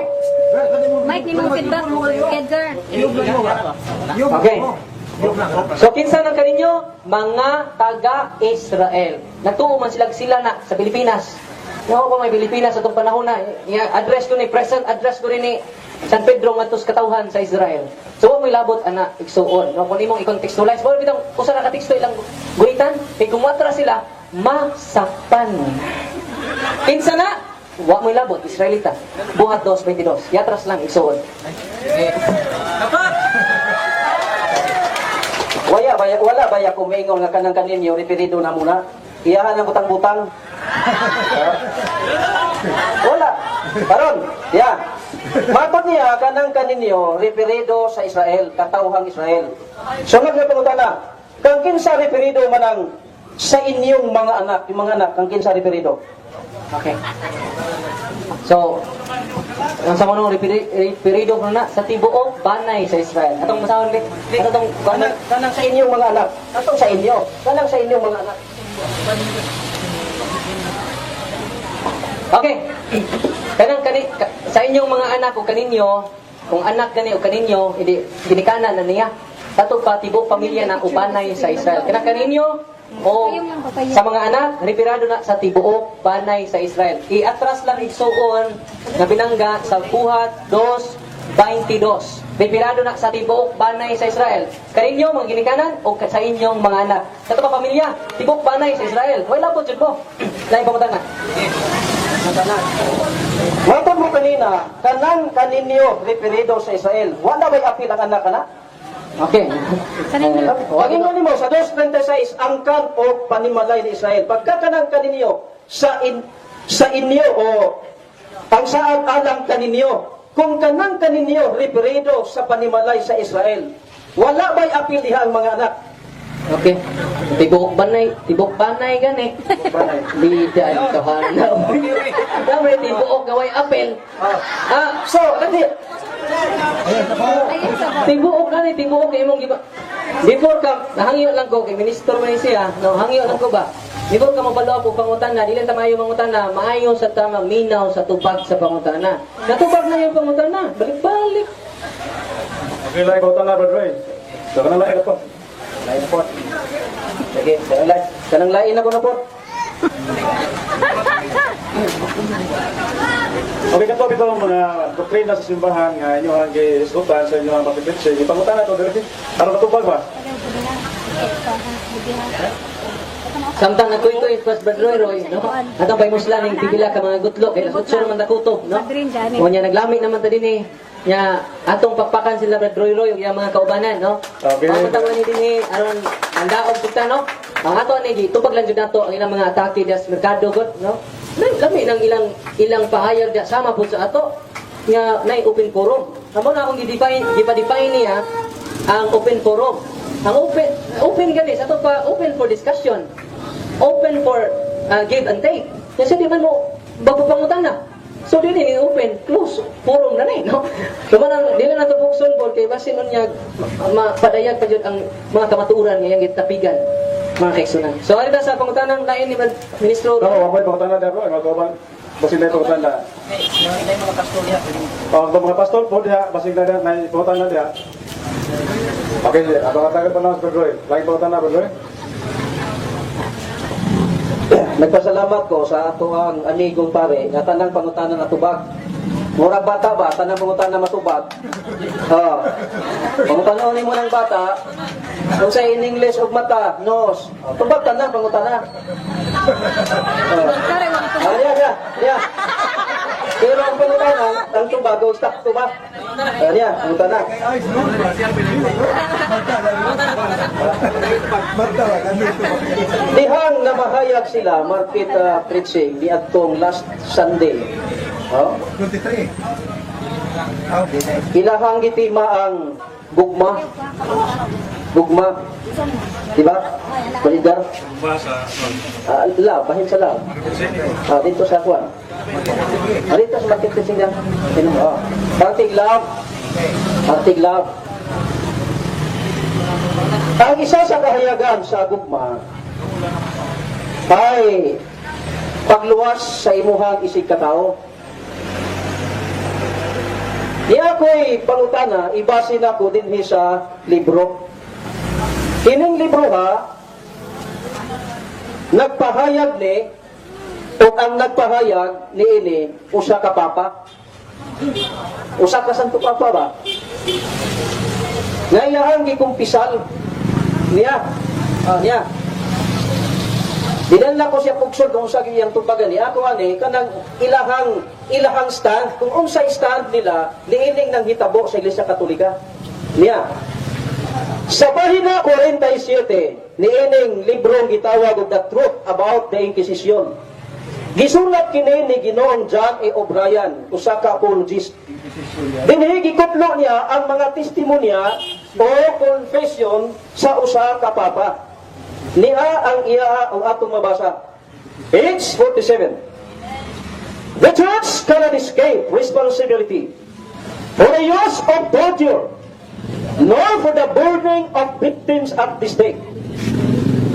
Mike, nimo feedback. Edgar. Okay. So kinsa nang kaninyo? Mga taga-Israel. Nagtuo man sila sila na sa Pilipinas. Nawa pa may Pilipinas atong panahon na address ko ni present address ko rin ni San Pedro ngadto sa katawhan sa Israel. So wa mo'y labot ana, igsuon. No, kung imong i-contextualize, mo bitong usa ra ka teksto ilang gunitan, kay kung moatra sila masakpan. Kinsa na? Wa mo'y labot, Israelita. Buhat 2:22. Yatras lang, igsuon. Wala ba, wala ba ya kumingon nga kanang kaninyo referido na muna? Iyahan ang butang-butang. Wala. Karon, ya. Matod niya kanang kaninyo referido sa Israel, katawhang Israel. Sunod nga pangutana, kang kinsa referido manang sa inyong mga anak, yung mga anak, kang kinsa referido? Okay. So, ang sa manong referido ko na sa tibuok banay sa Israel. Atong masahon ni atong Kanang, kanang sa inyong mga anak, atong sa inyo, kanang sa inyong mga anak. Okay. Kanang sa inyong mga anak o kaninyo, kung anak gani o kaninyo, hindi ginikanan na niya. Tato pa tibuok pamilya na ubanay sa Israel. Kanang kaninyo o sa mga anak, referado na sa tibuok banay sa Israel. Iatras lang igsuon nga binangga sa Buhat 2:22. Referado na sa tibuok banay sa Israel. Kaninyo mga ginikanan o sa inyong mga anak. Kato pa pamilya, tibuok banay sa Israel. Wala po jud mo. Lain pamutana. Matod mo kanina, kanang kaninyo referido sa Israel. Wala ba'y apil ang anak kana? Okay. Kaninyo. Pag-ingon nimo sa 2:36 angkan o panimalay ni Israel. Pagka kanang kaninyo sa inyo o ang saad alang kaninyo, kung kanang kaninyo referido sa panimalay sa Israel, wala ba'y apil diha ang mga anak? Okay. Tibok banay gani. Bida ang kahana. Dami tibuok gaway apel. Ah, So, dali. Ayun sa tibuok gani, tibuok kay imong giba. Before ka, nahangyo lang ko kay minister man ni siya, no, hangyo lang ko ba. Before ka mabalo og pangutana, dili ta maayo mangutana, maayo sa tama minaw sa tubag sa pangutana. Natubag na yung pangutana, balik-balik. Okay lang pangutana, Brad Roy. So kanang lain na po. Lain na po. Sige, kanang lain. Kanang lain na ko na po. Okay, kato bitaw mga doktrina sa simbahan nga inyo ang gihisgutan sa inyo ang pagpipitsi. Ipangutana to diri. Aron matubag ba? Samtang nagkuy-kuy pas Brad Roy Roy, no? Atong pay musla ning pipila ka mga gutlo kay alas 8 naman dakuto, no? Madrin, Janet. O nya naglami naman ta dinhi. Nya atong pakpakan sila Brad Roy Roy ug iyang mga kaubanan, no? Okay. Pamunta ni dinhi aron mandaog pud ta, no? Ang ato ni gitubag lang jud nato ang ilang mga atake diya sa merkado god, no? Lami nang ilang ilang pahayag diya sama pud sa ato nga nay open forum. Amo na akong gi-define, gipa-define niya ang open forum. Ang open open gani sa ato pa, open for discussion, open for give and take. Kasi di man mo bago na. So dili ni open, close forum na ni, no? So man ang dili na to bukson po kay basin unya mapadayag pa jud ang mga kamatuoran nga iyang gitapigan mga kaigsunan. So ari ta sa pangutanang lain ni Ministro. No, wa pangutana diri bro, mga kauban. Basig na pangutana. Oh, ang mga pastor po diha, basig na na pangutana diha. Okay, abang tagal pa na Brad Roy. Lagi pangutana, Brad Roy. Nagpasalamat ko sa ato ang amigong pare nga tanang pangutana natubag. Murag bata ba, tanang pangutana matubag. Oh. Pangutana ni mo ng bata, kung sa in English og mata, nose. Oh, tubag tanang pangutana. Oh. Sorry, wala ko. Ah, yeah, yeah, yeah. Pero ang pangutana, ang tubag, o stop tubag. Ah, yeah, pangutana. Dihang namahayag sila, market preaching, di adtong last Sunday. Oh? 23. Ah, Ilahang gitima ang gugma. Gugma. Diba? Balidar? Love, bahin sa love. Dito sa kuan. Dito sa market niya. Tinan mo. Oh. Partig love. Partig love. Ang isa sa kahayagan sa gugma ay pagluwas sa imuhang isig katao. Di ako'y pangutana, ibase na ko dinhi sa libro. Kining libro ha, nagpahayag ni, o ang nagpahayag ni ini, usa ka papa. Usa ka santo papa ba? Nga iyahang gikumpisal niya. Niya. Dinala ko siya pugsod kung sa iyang tumbagan ni ako ani kanang ilahang ilahang stand kung unsay stand nila niining nang hitabo sa Iglesia Katolika. Niya. Sa pahina 47 niining librong gitawag og The Truth About the Inquisition. Gisulat kini ni Ginoong John A. O'Brien, usa ka apologist. Dinhi gikutlo niya ang mga testimonya o confession sa usa ka papa. Niya ang iya ang atong mabasa. Page 47. The church cannot escape responsibility for the use of torture, nor for the burning of victims at the stake.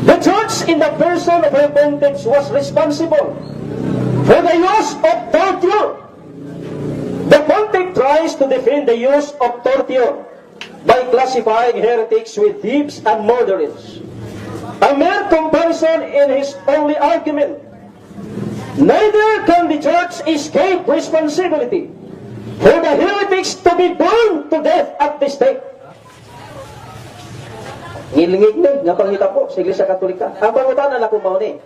The church in the person of her pontiffs was responsible for the use of torture. The pontiff tries to defend the use of torture by classifying heretics with thieves and murderers. A mere comparison in his only argument. Neither can the church escape responsibility for the heretics to be burned to death at the stake. Ngilingig ni, nga panghitabo sa Iglesia Katolika. Ang pangutana na kung mao ni.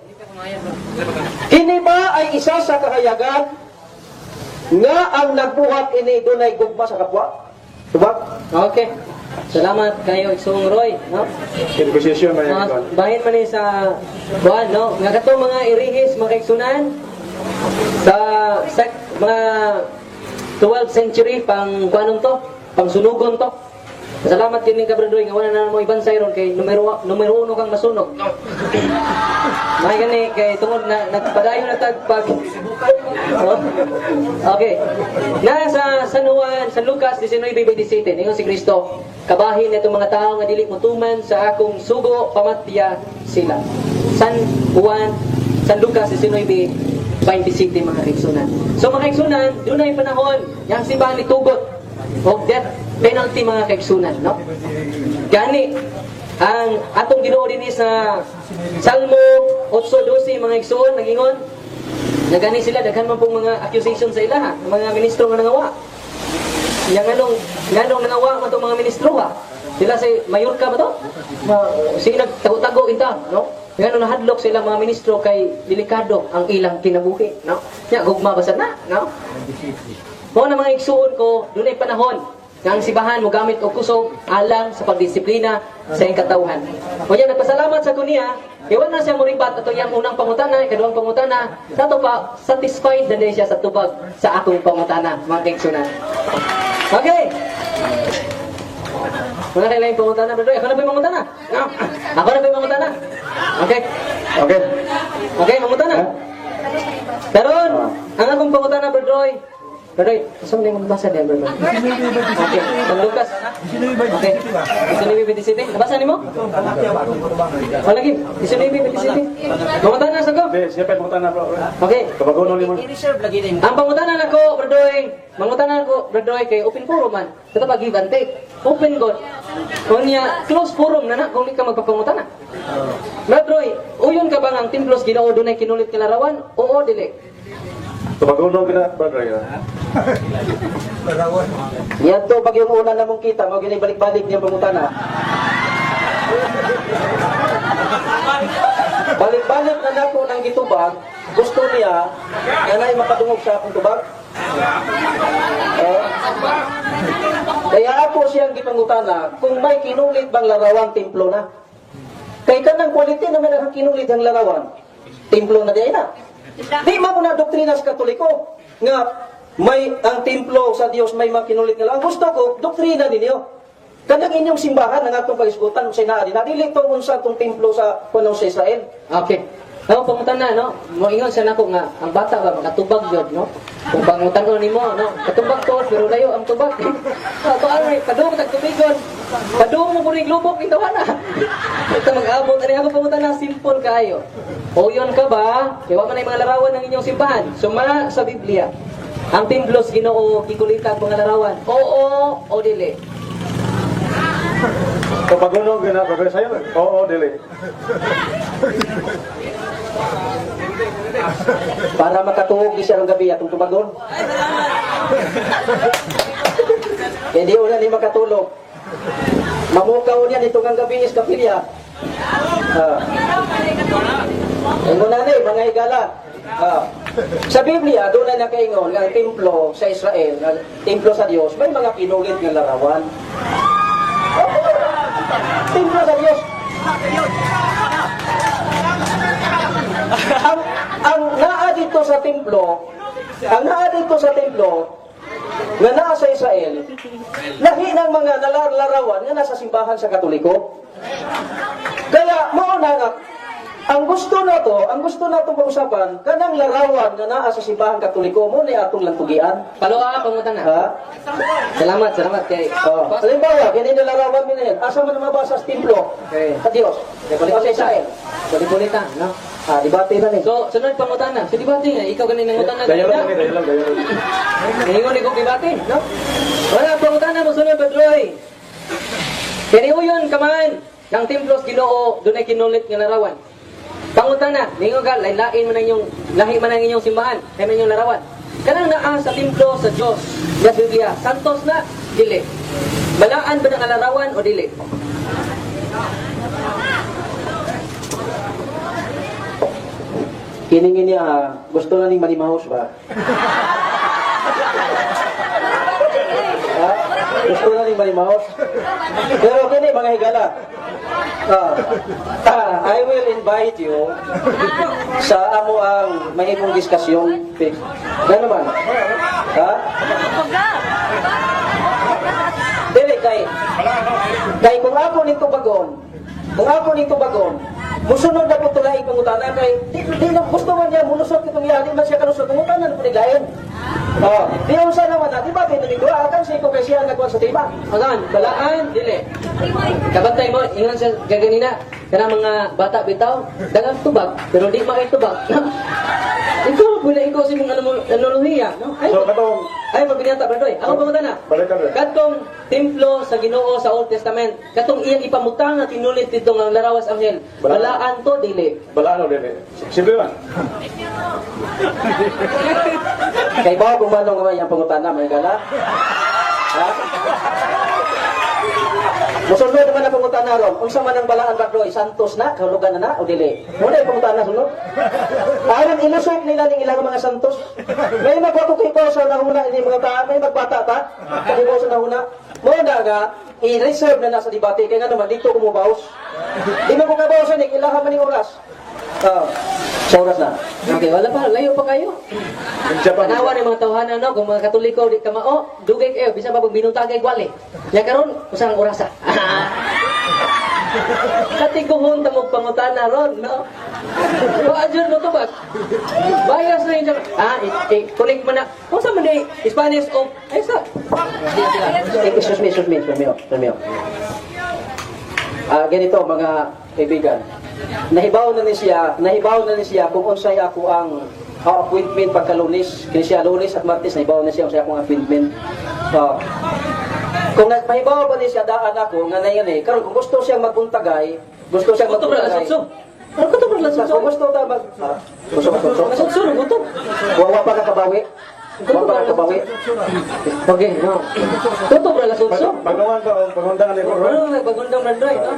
Kini ba ay isa sa kahayagan nga ang nagbuhat ini dunay gugma sa kapwa? Diba? Okay. Salamat kayo, Igsoong Roy, no? Inquisition man yung Mga bahin man ni sa buwan, no? Nga katong mga irihis, mga kaigsunan sa mga 12th century pang kuanon to, pang sunugon to. Salamat kini ka, Brad Roy, nga wala na mo ibansay ron kay numero numero uno kang masunog. May gani kay tungod na nagpadayon na tag pag. Oh. Okay. Na sa San Juan, San Lucas 19:27, ningon si Kristo, kabahin nitong mga tao nga dili motuman sa akong sugo, pamatya sila. San Juan, San Lucas 19:27, mga kaigsunan. So mga kaigsunan, dunay panahon yang simbahan ni tugot og death penalty, mga kaigsunan, no? Gani ang atong Ginoo dinhi sa Salmo 8:12, mga igsoon, nagingon nga gani sila daghan man pong mga accusation sa ilaha, mga ministro nga nangawa. Yang nganong nganong nangawa man tong mga ministro ha. Sila si Mayorka ba to? Sige, nagtago-tago inta, no? Ngano nahadlok sila mga ministro kay delikado ang ilang kinabuhi, no? Nya gugma ba sa na, no? Mao na, mga igsuon ko, dunay panahon nga ang simbahan mo gamit og kusog alang sa pagdisiplina sa iyang katawhan. Unya nagpasalamat sa kuniya, kay wala na siya moribat ato iyang unang pangutana, ikaduhang pangutana, sa ato pa satisfied na din siya sa tubag sa akong pangutana, mga kaigsunan. Okay. Wala kay laing pangutana, brother. Ako na ba yung mangutana? No. Ako na ba yung mangutana? Okay. Okay. Okay, mangutana. Karon, ang akong pangutana, Brother Roy. Brother Roy, asa man yung mabasa niya, Brother Roy? Okay, San Lucas. Okay. 19:27. Nabasa nimo? O lagi, 19:27. Mangutana sa ko. Hindi, siya pa pangutana, bro. Okay. Kabagonon ni mo. Ang pangutana nako, Brother Roy, mangutana nako, Brother Roy, kay open forum man. Sa pa give and take. Open god. Unya, close forum na na kung di ka magpapangutana. Brother Roy, uyon ka ba nga ang templo sa Ginoo dunay kinulit nga larawan? Oo, dili? Kabagonon ka na, brother. Yan to, pag yung una namong kita, mo balik-balik niya pangutana. Balik-balik na nako ng gitubag, gusto niya nga naay makadungog sa akong tubag. Eh, kaya ako siyang gipangutana kung may kinulit bang larawan, templo na. Kay kanang quality naman ang kinulit ang larawan, templo na di na. Di man mo na doktrina sa Katoliko nga may ang templo sa Dios may mga kinulit nga. Ang gusto ko, doktrina ninyo. Kanang inyong simbahan ang atong paghisgutan unsay naa dinha. Dili to unsa tong templo sa kuno sa Israel. Okay. Ako pangutan na, no? Moingon siya nako nga ang bata ba makatubag gyud, no? Kung pangutan ko nimo, no? Katubag to pero layo ang tubag. Ato ano padung tag tubigon. Padung mo kuning lubok ito na. Ito mag-abot ani ako pangutan na simple kaayo. Uyon ka ba? Kay wa man ay mga larawan ng inyong simbahan. Suma sa Biblia. Ang templo sa Ginoo gikulita ang mga larawan. Oo o dili. So pagunog na pag sayo. Oo, dili. Para makatuog di siya ng gabi atong tubagon. Kaya di una ni makatulog. Mamukaw niya nito ng gabi is kapilya. Ah. Ingon na ni, mga higala. Ah. Sa Biblia, doon na nakaingon nga ang templo sa Israel, nga templo sa Dios, may mga pinulit nga larawan. Oh, templo sa Dios. Ang naa dito sa templo, ang naa dito sa templo, nga naa sa Israel, lahi ng mga nalalarawan nga nasa simbahan sa Katoliko. Kaya mao na nga ang gusto nato pag-usapan kanang larawan nga naa sa simbahan Katoliko mo ni atong lantugian. Paloa pangutan na. Ha? Salamat, salamat kay. Oh. Halimbawa, kini na larawan mo na yan. Asa man mabasa sa templo? Okay. Sa Dios. O sa Israel. Kulit-kulit no? Ah, debate na ni. So, sunod pangutana. So, debate nga, ikaw ganin ang utana. Dayo lang, dayo lang, dayo lang. Ningon ikaw debate, no? Wala pangutana mo sunod Padroy. Kani uyon kaman ng templos Ginoo dunay kinulit nga larawan. Pangutana, ningon ka lain-lain man ang inyong lahi man ang inyong simbahan, kay man inyong larawan. Kanang naa sa templo sa Dios, sa Biblia, santos na dili. Balaan ba ng larawan o dili? Kiningin niya, ah, gusto na ning manimahos ba? Ha? Gusto na ning manimahos? Pero kini mga higala. I will invite you sa amo ang mahimong diskusyon. Gano man? Ha? Dili kay kay kung ako ning tubagon, kung ako ning tubagon, musunod na po tulay pangutana kay di na gusto man niya mulusot itong iya, di man siya kalusot pangutana na po ni lain. Oh, di unsa naman na, di ba kay nabigwa akan siya ko kay siya nagkuhan sa tiba. Asan? Balaan dili. Kabantay mo, ingon siya gaganina, kana mga bata bitaw, dagang tubag, pero di makitubag. Ikaw, wala ikaw sa imong analohiya, no? Ay, So katong ay magbinata, Brad Roy. Ako pangutan na. Balik ka, Brad. Katong templo sa Ginoo sa Old Testament, katong iyang ipamutang nga tinulit dito nga larawas anghel. Balaan. Balaan to dili. balaan o dili. Simple man. Kay ba kung manong nga ang pangutana mga gala? Ha? Musunod naman ang pangutana ron. Unsa man ang balaan Brad Roy, santos na, kahulugan na na o dili? Muna yung pangutana sunod. Aron ilusot nila ning ilang mga santos. May magwato kay ko sa nahuna ini mga ta, may magbata ta. Kay ko sa nahuna. Mo na nga i-reserve na na sa debate kay nga naman dito kumubaos. Di man ko kabaos ni ilaha man ning oras. Ah, sa oras na. Okay, wala pa, layo pa kayo. Siya pa. Tanawa ni mga tawhana no, kung mga Katoliko di ka mao, dugay kayo bisan pa pag binuntagay gwali. Nya karon usang orasa. Katiguhon ta mo pangutana ron, no? Paadyon mo tubag. Bias na yun. Ah, kulik mo na. Kung sa man di, Spanish o, ay sa. Di sila. Eh, excuse me, excuse me, excuse me, oh, excuse me. Oh. Ah, ganito mga kaibigan. Nahibaw na ni siya kung unsay ako ang appointment pagka Lunes. Kini siya Lunes at Martes nahibaw na siya unsay akong appointment. Ah. Kung mahibaw pa ni siya daan ako nga na yan eh. Karon kung gusto siyang magbuntagay, gusto siyang Gusto bra, magbuntagay. lasutso. Ano ko to bra, lasutso? Kung gusto ta mag gusto magsutso. Lasutso, gusto. Wa pa ka kabawi. Wa pa ka kabawi. Okay, no. Tuto bra, lasutso. Pagkawan ka, pagundangan ni Roy. Ano, nagpagundang Brad Roy, no?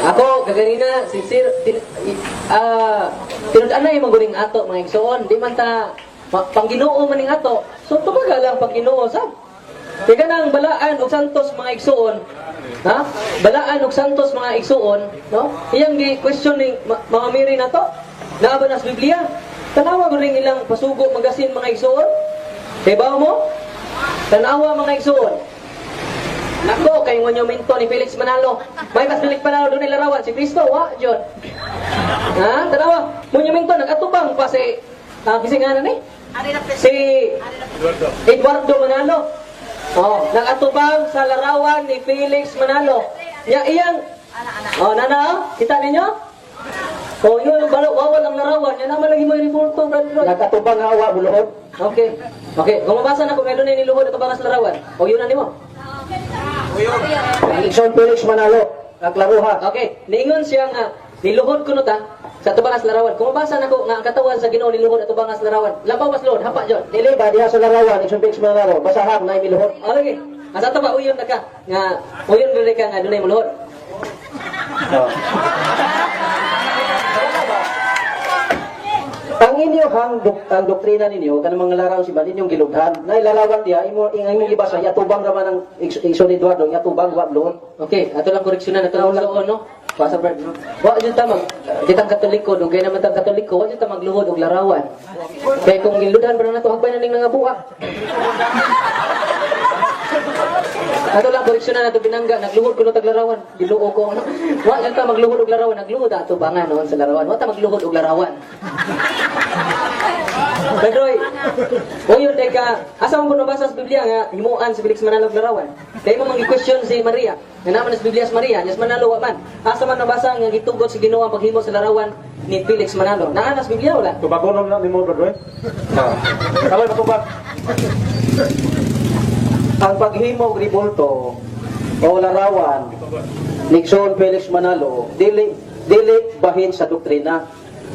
Ako, kaganina, sincere, tinud-anay yung maguling ato, mga igsoon. Di man ta, pangginoo man ning ato. So, tumaga lang pangginoo, sab. Kaya nang balaan og santos mga igsoon, ha? Balaan og santos mga igsoon, no? Iyang gi question ning mga Mary na to. Naa ba na sa Biblia? Tanawa ko ring ilang pasugo magasin mga igsoon. Kay mo? Tanawa, mga igsuon. Nako, kay monumento ni Felix Manalo. May mas Felix Manalo doon larawan si Kristo, wa jud. Ha? Tanawa, monumento nagatubang pa si kisinganan ni? Si Eduardo Manalo. Oh, nagatubang sa larawan ni Felix Manalo. Nya iyang. Oh, nana, oh, kita ninyo? Oh, yun, balo, wawal ang larawan. Yan naman lagi mo yung reporto, Brad Roy. Nagkatubang nga wa buluhod. Okay. Okay, kung mabasa na kung meron na niluhod at sa larawan. O yun na nimo. Igsoon Felix Manalo, naklaruha. Okay, niingon siya nga niluhod kuno ta sa tubangas larawan. Kung mabasa nako nga ang katawan sa Ginoo niluhod at tubangas larawan. Labaw mas luhod, hapa jud. Dili ba diha sa larawan Igsoon Felix Manalo, basahang na miluhod. Okay. Asa to ba uyon na ka nga uyon dili ka nga dunay muluhod. Oh. Ang inyo ang doktrina ninyo kanang mga larawan si ba ninyong gilughan. Na ilarawan diha imo ing imong gibasa yatubang ra man ang Igsoon Eduardo yatubang wa luhod. Okay, ato lang koreksyonan ato lang suon, no. Pasa Brad, no. Wa jud ta mag ditang Katoliko, dugay naman tang Katoliko, wa jud ta magluhod og larawan. Kay kung giludhan pa na nato hagbay na ning nangabuak. Ato lang koreksyonan ato binangga, nagluhod kuno tag larawan. Giluo ko, no. Wa jud ta magluhod og larawan, nagluhod ato bangan noon sa larawan. Wa ta magluhod og larawan. Pedroy, uyon day ka, asa man ko nabasa sa Biblia nga himuan si Felix Manalo og larawan? Kay mo mang question si Maria, nga naman sa Biblia si Maria, nyas Manalo wa man. Asa man nabasa nga gitugot si Ginoo ang paghimo sa larawan ni Felix Manalo? Naa na sa Biblia wala? Tubagonon na nimo, Brad Roy. Kalay patubag. Ang paghimo og rebulto o larawan ni Igsoon Felix Manalo dili dili bahin sa doktrina.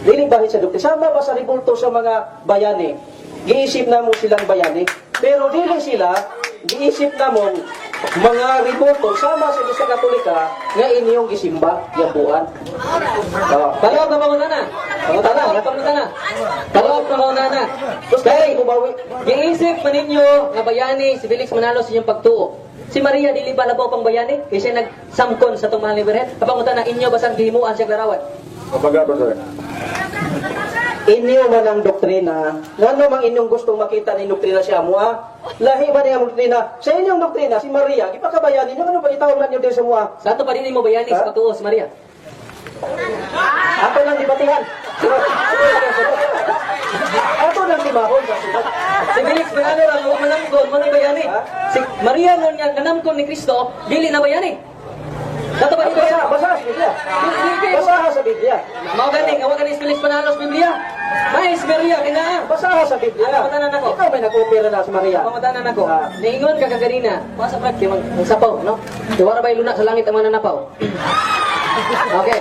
Dili bahin sa doktrina. Sama ba sa rebulto sa mga bayani? Giisip na mo silang bayani, pero dili sila giisip na mong mga rebulto sama sa Iglesia Katolika nga inyong gisimba yabuan. Oh. Palawag na pangutana. Pangutana. Palawag pangutana. Palawag pangutana. Tapos Kay, kay bubawi. giisip man ninyo nga bayani si Felix Manalo sa inyong pagtuo. Si Maria dili ba labaw pang bayani? Kay siya nagsamkon sa itong mahal ni Birhen. Kapangutana inyo basang gihimuan siya larawan. Kabaga, Brad Roy. Inyo man ang doktrina, ngano mang inyong gustong makita ni doktrina siya mo ah? Lahi ba niya ang doktrina? Sa inyong doktrina, si Maria, gipakabayan ninyo, ano ba itawag ninyo din sa mua? Sa ato pa din mo bayani sa Ha? pagtuo si Maria. Ato lang dibatihan. Ato lang timahon sa sulat. Si Felix Manalo ang huwag manamkon, mo ni bayani. Ha? Si Maria ngon nga nanamkon ni Kristo, dili na bayani. Dato ba dili Basa, bayani? basa sa Biblia. Dili Basa sa Biblia. Mao gani, nga wa gani si Felix Manalo sa Biblia. Mais Maria kinaa. Basa sa Biblia. Ano, patanan ako? Ikaw may nag-opera na si Maria. Pangutanan ako. Ah. Niingon ka kaganina, wa sa Brad kay mag magsapaw, no? Diwara ba luna sa langit ang mga nanapaw? Okay.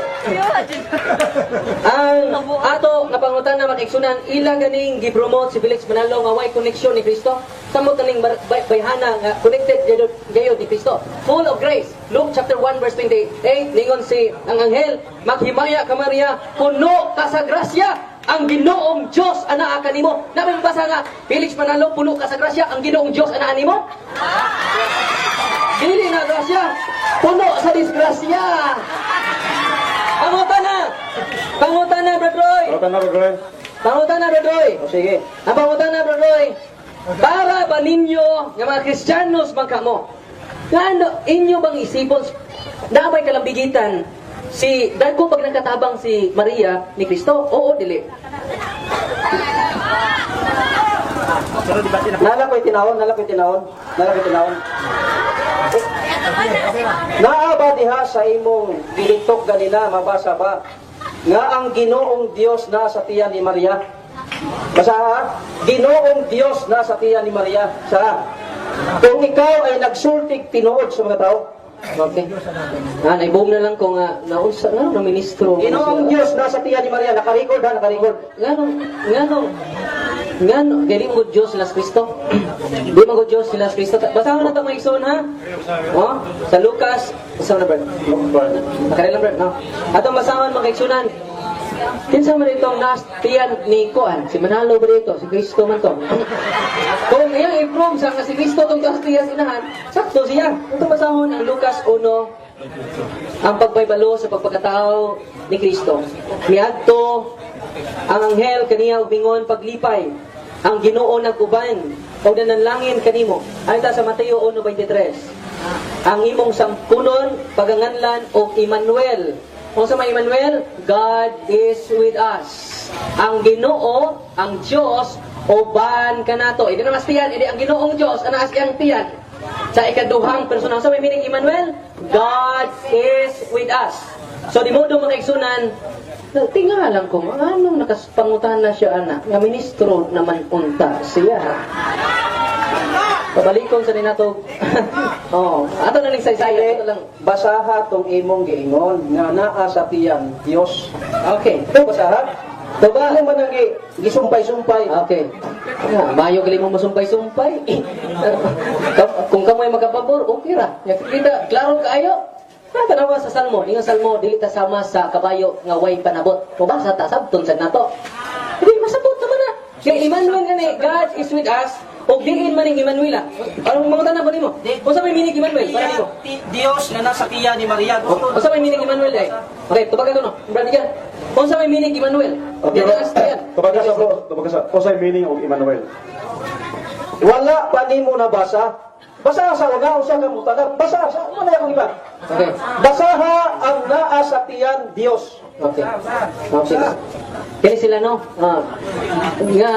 Ang ato nga pangutana makigsunan ila ganing gi-promote si Felix Manalo nga way koneksyon ni Kristo. Samot na ning bayhana nga connected gayud gayud ni Kristo. Full of grace. Luke chapter 1 verse 28 ningon si ang anghel, "Maghimaya ka Maria, puno ka sa grasya. Ang Ginoong Dios anaa kanimo." Nabay mabasa nga Felix Manalo puno ka sa grasya, ang Ginoong Dios anaa nimo? Dili na grasya, puno sa disgrasya. Pangutana! Pangutana, Brad Roy! Pangutana, Brad Roy. Pangutana, Brad Roy! O sige. Ang pangutana, Brad Roy, para ba ninyo nga mga Kristiyanos man kamo? Nga ano, inyo bang isipon, naabay kalambigitan si, dahil ko pag nagkatabang si Maria ni Kristo, oo, dili. Nala ko'y tinawon, nala ko'y tinawon, nala ko'y tinawon. Naa ba diha sa imong gilitok ganina, mabasa ba? Nga ang Ginoong Dios na sa tiyan ni Maria. Basa ha? Ginoong Dios na sa tiyan ni Maria. Sa kung ikaw ay nagsultig tinuod sa mga tao, Okay. Ah, naiboom na lang ko nga, naunsa, nga na ministro. Ginoong Dios na sa tiyan ni Maria, nakarecord ha, nakarecord. Ngano, ngano, ngano, kaya di mo Diyos sila sa Kristo. Di mo Diyos sila sa Kristo. Basahon na ito mga igsoon, ha? Oh, sa Lucas, basahon na, Brad. Nakarela, Brad, no? Atong basahon, mga igsunan. Kinsa man itong nastiyan ni Kuan, si Manalo ba dito, si Kristo man to. Kung iyang i-prove sa nga si Kristo itong nastiyan sa inahan, sakto siya. Itong basahon ang Lucas 1, ang pagbaybalo sa pagpagkatao ni Kristo. Miadto ang anghel kaniya og mingon paglipay. Ang Ginoo nag-uban. O nanalangin kanimo. Ayon ta sa Mateo 1:23. Ang imong sangpunon, paganganlan og Emmanuel. Unsa may Emmanuel? God is with us. Ang Ginoo, ang Dios, uban kanato. Hindi na mas tiyan, hindi ang Ginoong Dios, ana as iyang tiyan. Sa ikaduhang persona. Unsa may meaning Emmanuel? God is with us. So di modo, mga igsunan, tingalan ko, anong nakaspangutan na siya ana, nga ministro naman unta siya. Pabalikon sa ninato. Oh, ato na ning saysay, ato lang. Basaha tong imong giingon nga naa sa tiyan Dios. Okay. Ito basaha. Ito ba? Ano man ang gisumpay-sumpay? Okay. Ah, mayo gali mo masumpay-sumpay. Kung kamoy magkapabor, okay ra. Ya, kita, klaro kaayo. Na tanawa sa Salmo, ingon Salmo, dili ta sama sa kabayo nga way panabot. Mubasa ta sabton sad nato. Hindi masabot naman na. Kay Emmanuel nga ni, God is with us. Og diin man ning Emmanuel ah. Anong mga tanan ba nimo? Unsa may meaning Emmanuel para nimo? Dios nga nasa tiyan ni Maria. Unsa may meaning Emmanuel ay? Okay, tubaga ko no. Brad ka. Unsa may meaning Emmanuel? Okay, Di na tiyan. tubaga sa bro, tubaga sa usay meaning og Emmanuel. Wala pa nimo nabasa. Basa sa una usa ka mutanak. Basa sa wala akong iba. Okay. Basaha ang naa sa tiyan Dios. Okay. Okay. Kini sila no. Ah. Nga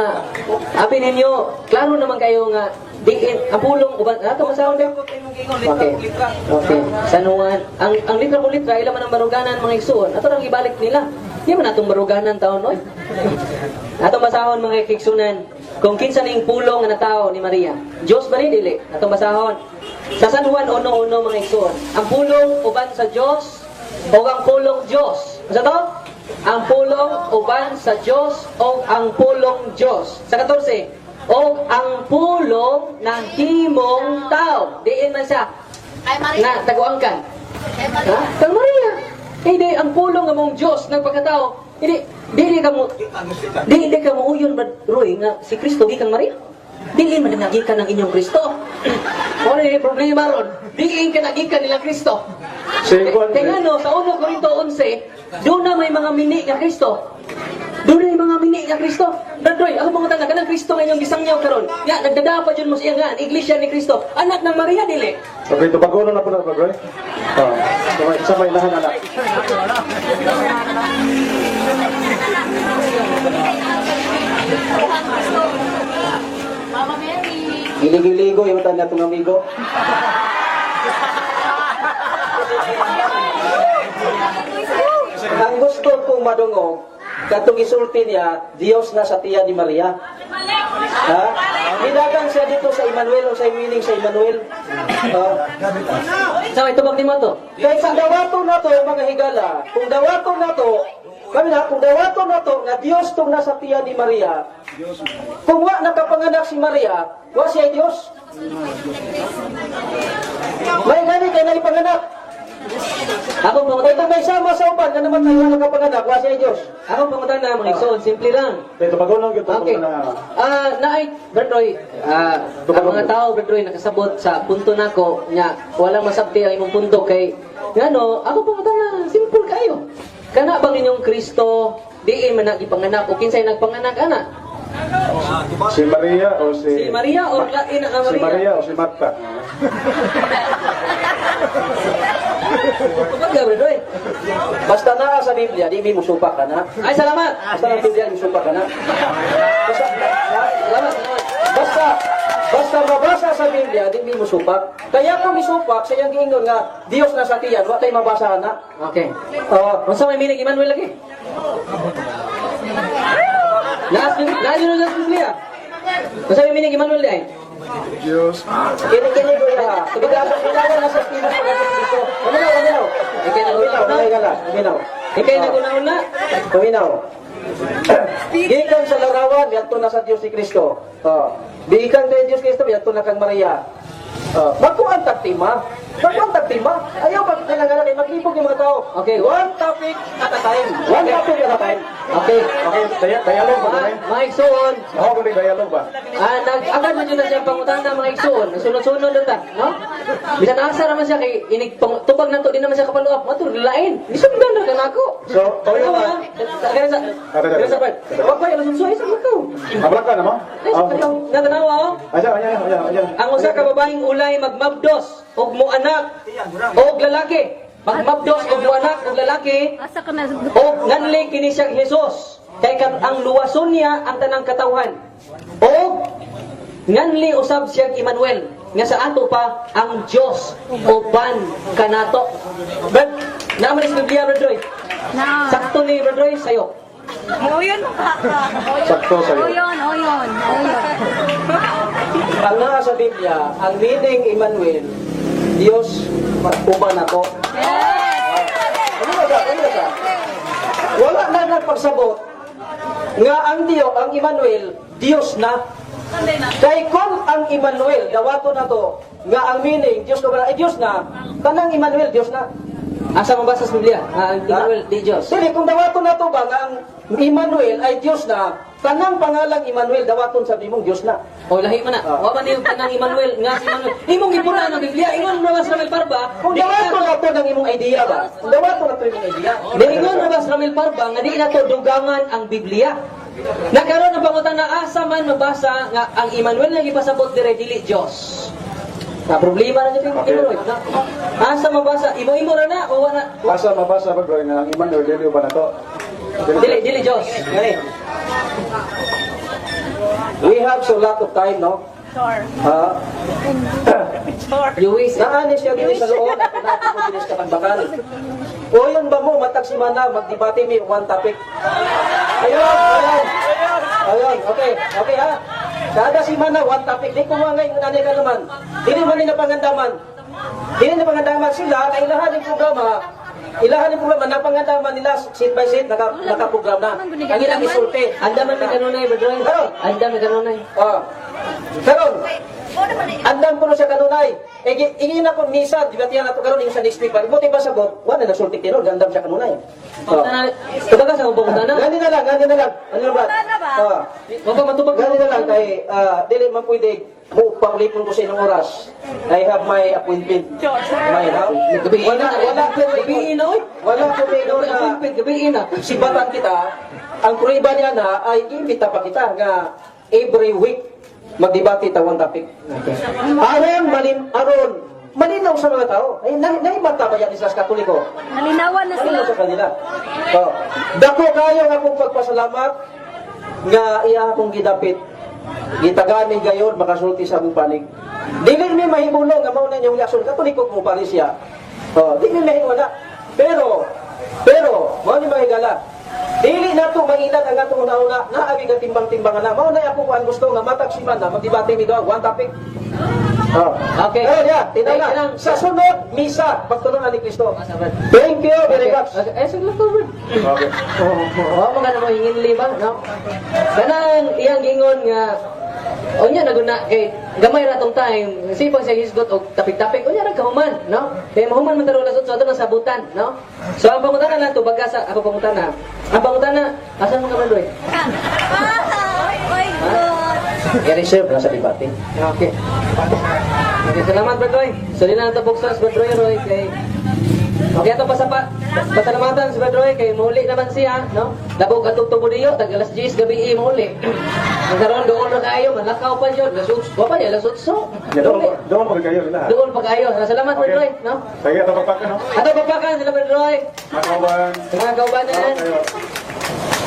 abi ninyo, klaro naman kayo nga diin ang pulong uban ato masahon din. Okay. Okay. San Juan, ang litra kung litra ila man ang baruganan, mga igsuon. Ato nang ibalik nila. Di man atong baruganan taon oy. Atong basahon, mga igsunan, kung kinsa ning pulong nga natawo ni Maria. Dios ba ni dili? Atong basahon. Sa San Juan 1:1, mga igsuon. Ang pulong uban sa Dios o ang pulong Dios. Unsa to? Ang pulong uban sa Dios o ang pulong Dios. Sa 14, o ang pulong nahimong tao. Diin man siya Kay Maria. na taguangkan. Kay Maria. Ha? Kang Maria. Hindi, ang pulong nga mong Diyos nagpakatao. Hindi, dili ka mo, dili ka mo uyon ba, Roy, nga si Kristo gikan Maria? Dili man nga gikan ang inyong Kristo. Ano yung problema ron? Diin ka nagikan nilang Kristo. Si Juan, Kaya nga no, sa 1 Corinto 11, doon na may mga mini nga Kristo. Doon na may mga mini nga Kristo. Brad Roy, ako mga tanga, kanang Kristo nga inyong gisangyaw karon. Nga, nagdadapa dyan mo siya nga, ang iglesia ni Kristo. Anak ng Maria, dili. Okay, tubago na po na bro. Ah, sa may lahan anak. Mama Mary. Giligo-ligo yung tanan natong amigo. Ang gusto kong madungog, katong isulti niya, Dios na sa tiyan ni Maria. Ha? Nidagan siya dito sa Emmanuel o sa meaning sa Emmanuel. Ha? Sa may tubag ni mo to. Kay kung dawato na to, mga higala, kung dawato na to, kami na, kung dawato na to, nga Dios tong nasa tiyan ni Maria, kung wa nakapanganak si Maria, wa siya Dios. May gani kay naipanganak. Ako Kay pangutana, kung may sama sa uban, nga naman tayo nakapanganak, wa siya Dios. ako pangutana, mga igsoon, simple lang. Okay, tubago lang gyud Okay. na. Ah, naay Brad Roy, ang mga tao, Brad Roy, nakasabot sa punto nako nya walang masabti ang imong punto kay ngano ako pangutana, simple kayo. Kana bang inyong Kristo diin man nagipanganak o kinsay nagpanganak ana? Si Maria o si Si Maria or lain na nga Si Maria? Maria o si Marta. Tubag ka, Brad Roy. Basta naa sa Biblia, di mi musupa ka na. Ay, salamat. Basta na Biblia, musupa ka na. Basta, ha? Salamat, salamat. Basta, basta mabasa sa Biblia, di mi musupak. Kaya kung misupak, sa iyang giingon nga, Dios na sa tiyan, wa tay mabasa na. Okay. Oh, Unsa may meaning Emmanuel lagi? Naas naas yun sa Biblia. Unsa may meaning Emmanuel ay? Diyos. Kini-kini ko ya. Bigasan bigasan na sa Pinas pag dito. Paminaw, paminaw. Ikay Paminaw, naguna-una. paminaw, paminaw. Ikay naguna-una. Paminaw. Gikan sa larawan, miadto na sa Dios si Kristo. Oh. Gikan kay Dios Kristo, miadto na kang Maria. Oh. Magkuan tagtima. Magkuan tagtima. Ayaw pag kailangan kay maglibog yung mga tao. Okay. One topic at a time. One topic at a time. Okay. Okay, dialogue ba Mga rin? mga igsuon, Ako kung dialogue ba? Nag-agad man yun na siyang pangutana, mga igsuon. Sunod-sunod lang ta, no? Bisan asa raman siya kay inig tubag nato di naman siya kapaluap. Mato lain. Gisundan ra ka nako. So, toyo Tanawa, na. ah. Kaya sa Tata, kaya sa part. Wa pa yung sunsoy sa makaw. Ablak ka naman? Ay, sa kakaw. Natanawa oh. Ayan, ayan, ayan, ayan. Ang usa ka babaeng ulay magmabdos og moanak og lalaki. Magmabdos og moanak og lalaki Asa ka na? og nganli kini siyang Jesus. Kay ang luwason niya ang tanang katawhan. Og nganli usab siyang Emmanuel nga sa ato pa ang Dios uban kanato. Brad, naman is Biblia, Brad Roy. Na. Sakto ni Brad Roy sayo. Oyon mo ka. Sakto sa'yo. Oyon, oyon, oyon. Ang naa sa Biblia, ang meaning Emmanuel, Dios uban ako. Ano ba siya? Ano ba siya? Wala na nagpagsabot nga ang Dios, ang Emmanuel, Dios na. Kay kung ang Emmanuel, dawato na to, nga ang meaning, Dios ko ba, ay Dios na, kanang Emmanuel, Dios na. Asa mabasa sa Biblia? Nga ang Emmanuel di Dios. Dili, kung dawato na to ba, nga ang Emmanuel ay Dios na, kanang pangalang Emmanuel, dawaton sa imong Dios na. O lahi man na. Ah. Wa man yung kanang Emmanuel nga si Emmanuel. Imong gipuna ang Biblia, ingon ra ba sa Ramil Parba? Kung Di dawato na to ng imong idea ba? Kung dawato na to imong idea. Niingon ra ba sa Ramil Parba nga di na to dugangan ang Biblia? Nakaroon ang pangutana asa man mabasa nga ang Emmanuel nga gipasabot dire dili Dios. Na problema na jud Okay. okay. Na, asa mabasa imo-imo ra na o wala Asa mabasa ba bro nga ang Emmanuel dili ba na to? dili dili Dios. Ngani. We have so lot of time, no? Sure. Ah, You waste. Naani siya diri sa loob, ako na ako diri sa katagbakan. O yun ba mo, matag si Mana, magdebate mi one topic. Ayun, ayun. Ayun, okay, okay ha. Kada si Mana, one topic. Di ko nga ngayon, nanay ka naman. Dili man nila pangandaman. Dili na pangandaman sila, kay ilahan yung programa, ilahan yung programa, napangandaman nila seat by seat, nakaprogram na. Ang ilang isulti. Anda man may kanunay, Brother Roy. Karon. Anda may kanunay. Ah. Karon, andam ko na siya kanunay. E, ingin ako misa, di ba tiyan nato karon yung sa next week. Buti ba sagot? Wala na sultik tinon, gandam siya kanunay. Oh. Pangutana, tubaga sa akong pangutana. Gani na lang, gani na lang. Ano ba? Pangutana ba? Ah. Wa pa matubag. Gani na lang kay dili man pwede mo paulipon ko sa inyong oras. I have my appointment. My house. Gabi Wala, na, wala ko gabi na oy. Wala ko may na Appointment gabi na. sibatan kita, ang prueba niya na ay imbita pa kita nga every week magdebate ta one topic. Aron malim aron malinaw sa mga tao. Ay naimata ba yan sa Katoliko? Nalinawan na sila. Malinaw sa kanila. Oh. Dako kayo nga akong pagpasalamat nga iya akong gidapit. Gitagani gayon makasulti sa akong panig. Dili mi mahimulong nga mao na inyong reaksyon, Katoliko ko pare siya. Oh, di mi mahimula. Pero pero mao ni mga higala. Dili na to mangilan ang atong una-una, naagi ka timbang-timbangan na. Mao na ako kuan gusto nga matag siman na magdebate mi doon, one topic. Oh. Okay. Ayun, yeah, tinaw Thank you na. lang. Sa sunod, misa, pagtulungan ni Kristo. Thank you very much. Okay. Eh, sige lang, forward. Okay. Oo, mga na mo hinginli ba, no? Kanang iyang gingon nga unya naguna kay gamay ra tong time sipag siya hisgot og tapik-tapik unya ra kahuman, no? Kay mahuman man taro lasot so ato nang sabutan, no? So ang pangutana na to baga sa ako pangutana. Ang pangutana asa mo ka man Roy? Oh my God. I-reserve na sa debate. Okay. Okay, salamat Brad Roy. So di na nato buksan si Brad Roy Roy kay Okay, ato pa sa pa pasalamatan si Brad Roy kay muli naman siya, no? Labog atong tubo diyo, tag alas 10 gabi muli. Ang karon doon na kayo, manlakaw pa yun, alas 8, wa pa niya, alas 8. Yeah, doon doon pa kayo nila. Doon pa kayo. Salamat Brad Okay. Roy, no? Sige, ato pagpakan no. Ato papakan sila Brad Roy. Mga kauban. Sa mga kaubanan, Kayo.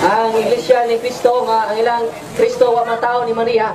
ang Iglesia ni Kristo nga ang ilang Kristo wa matao ni Maria.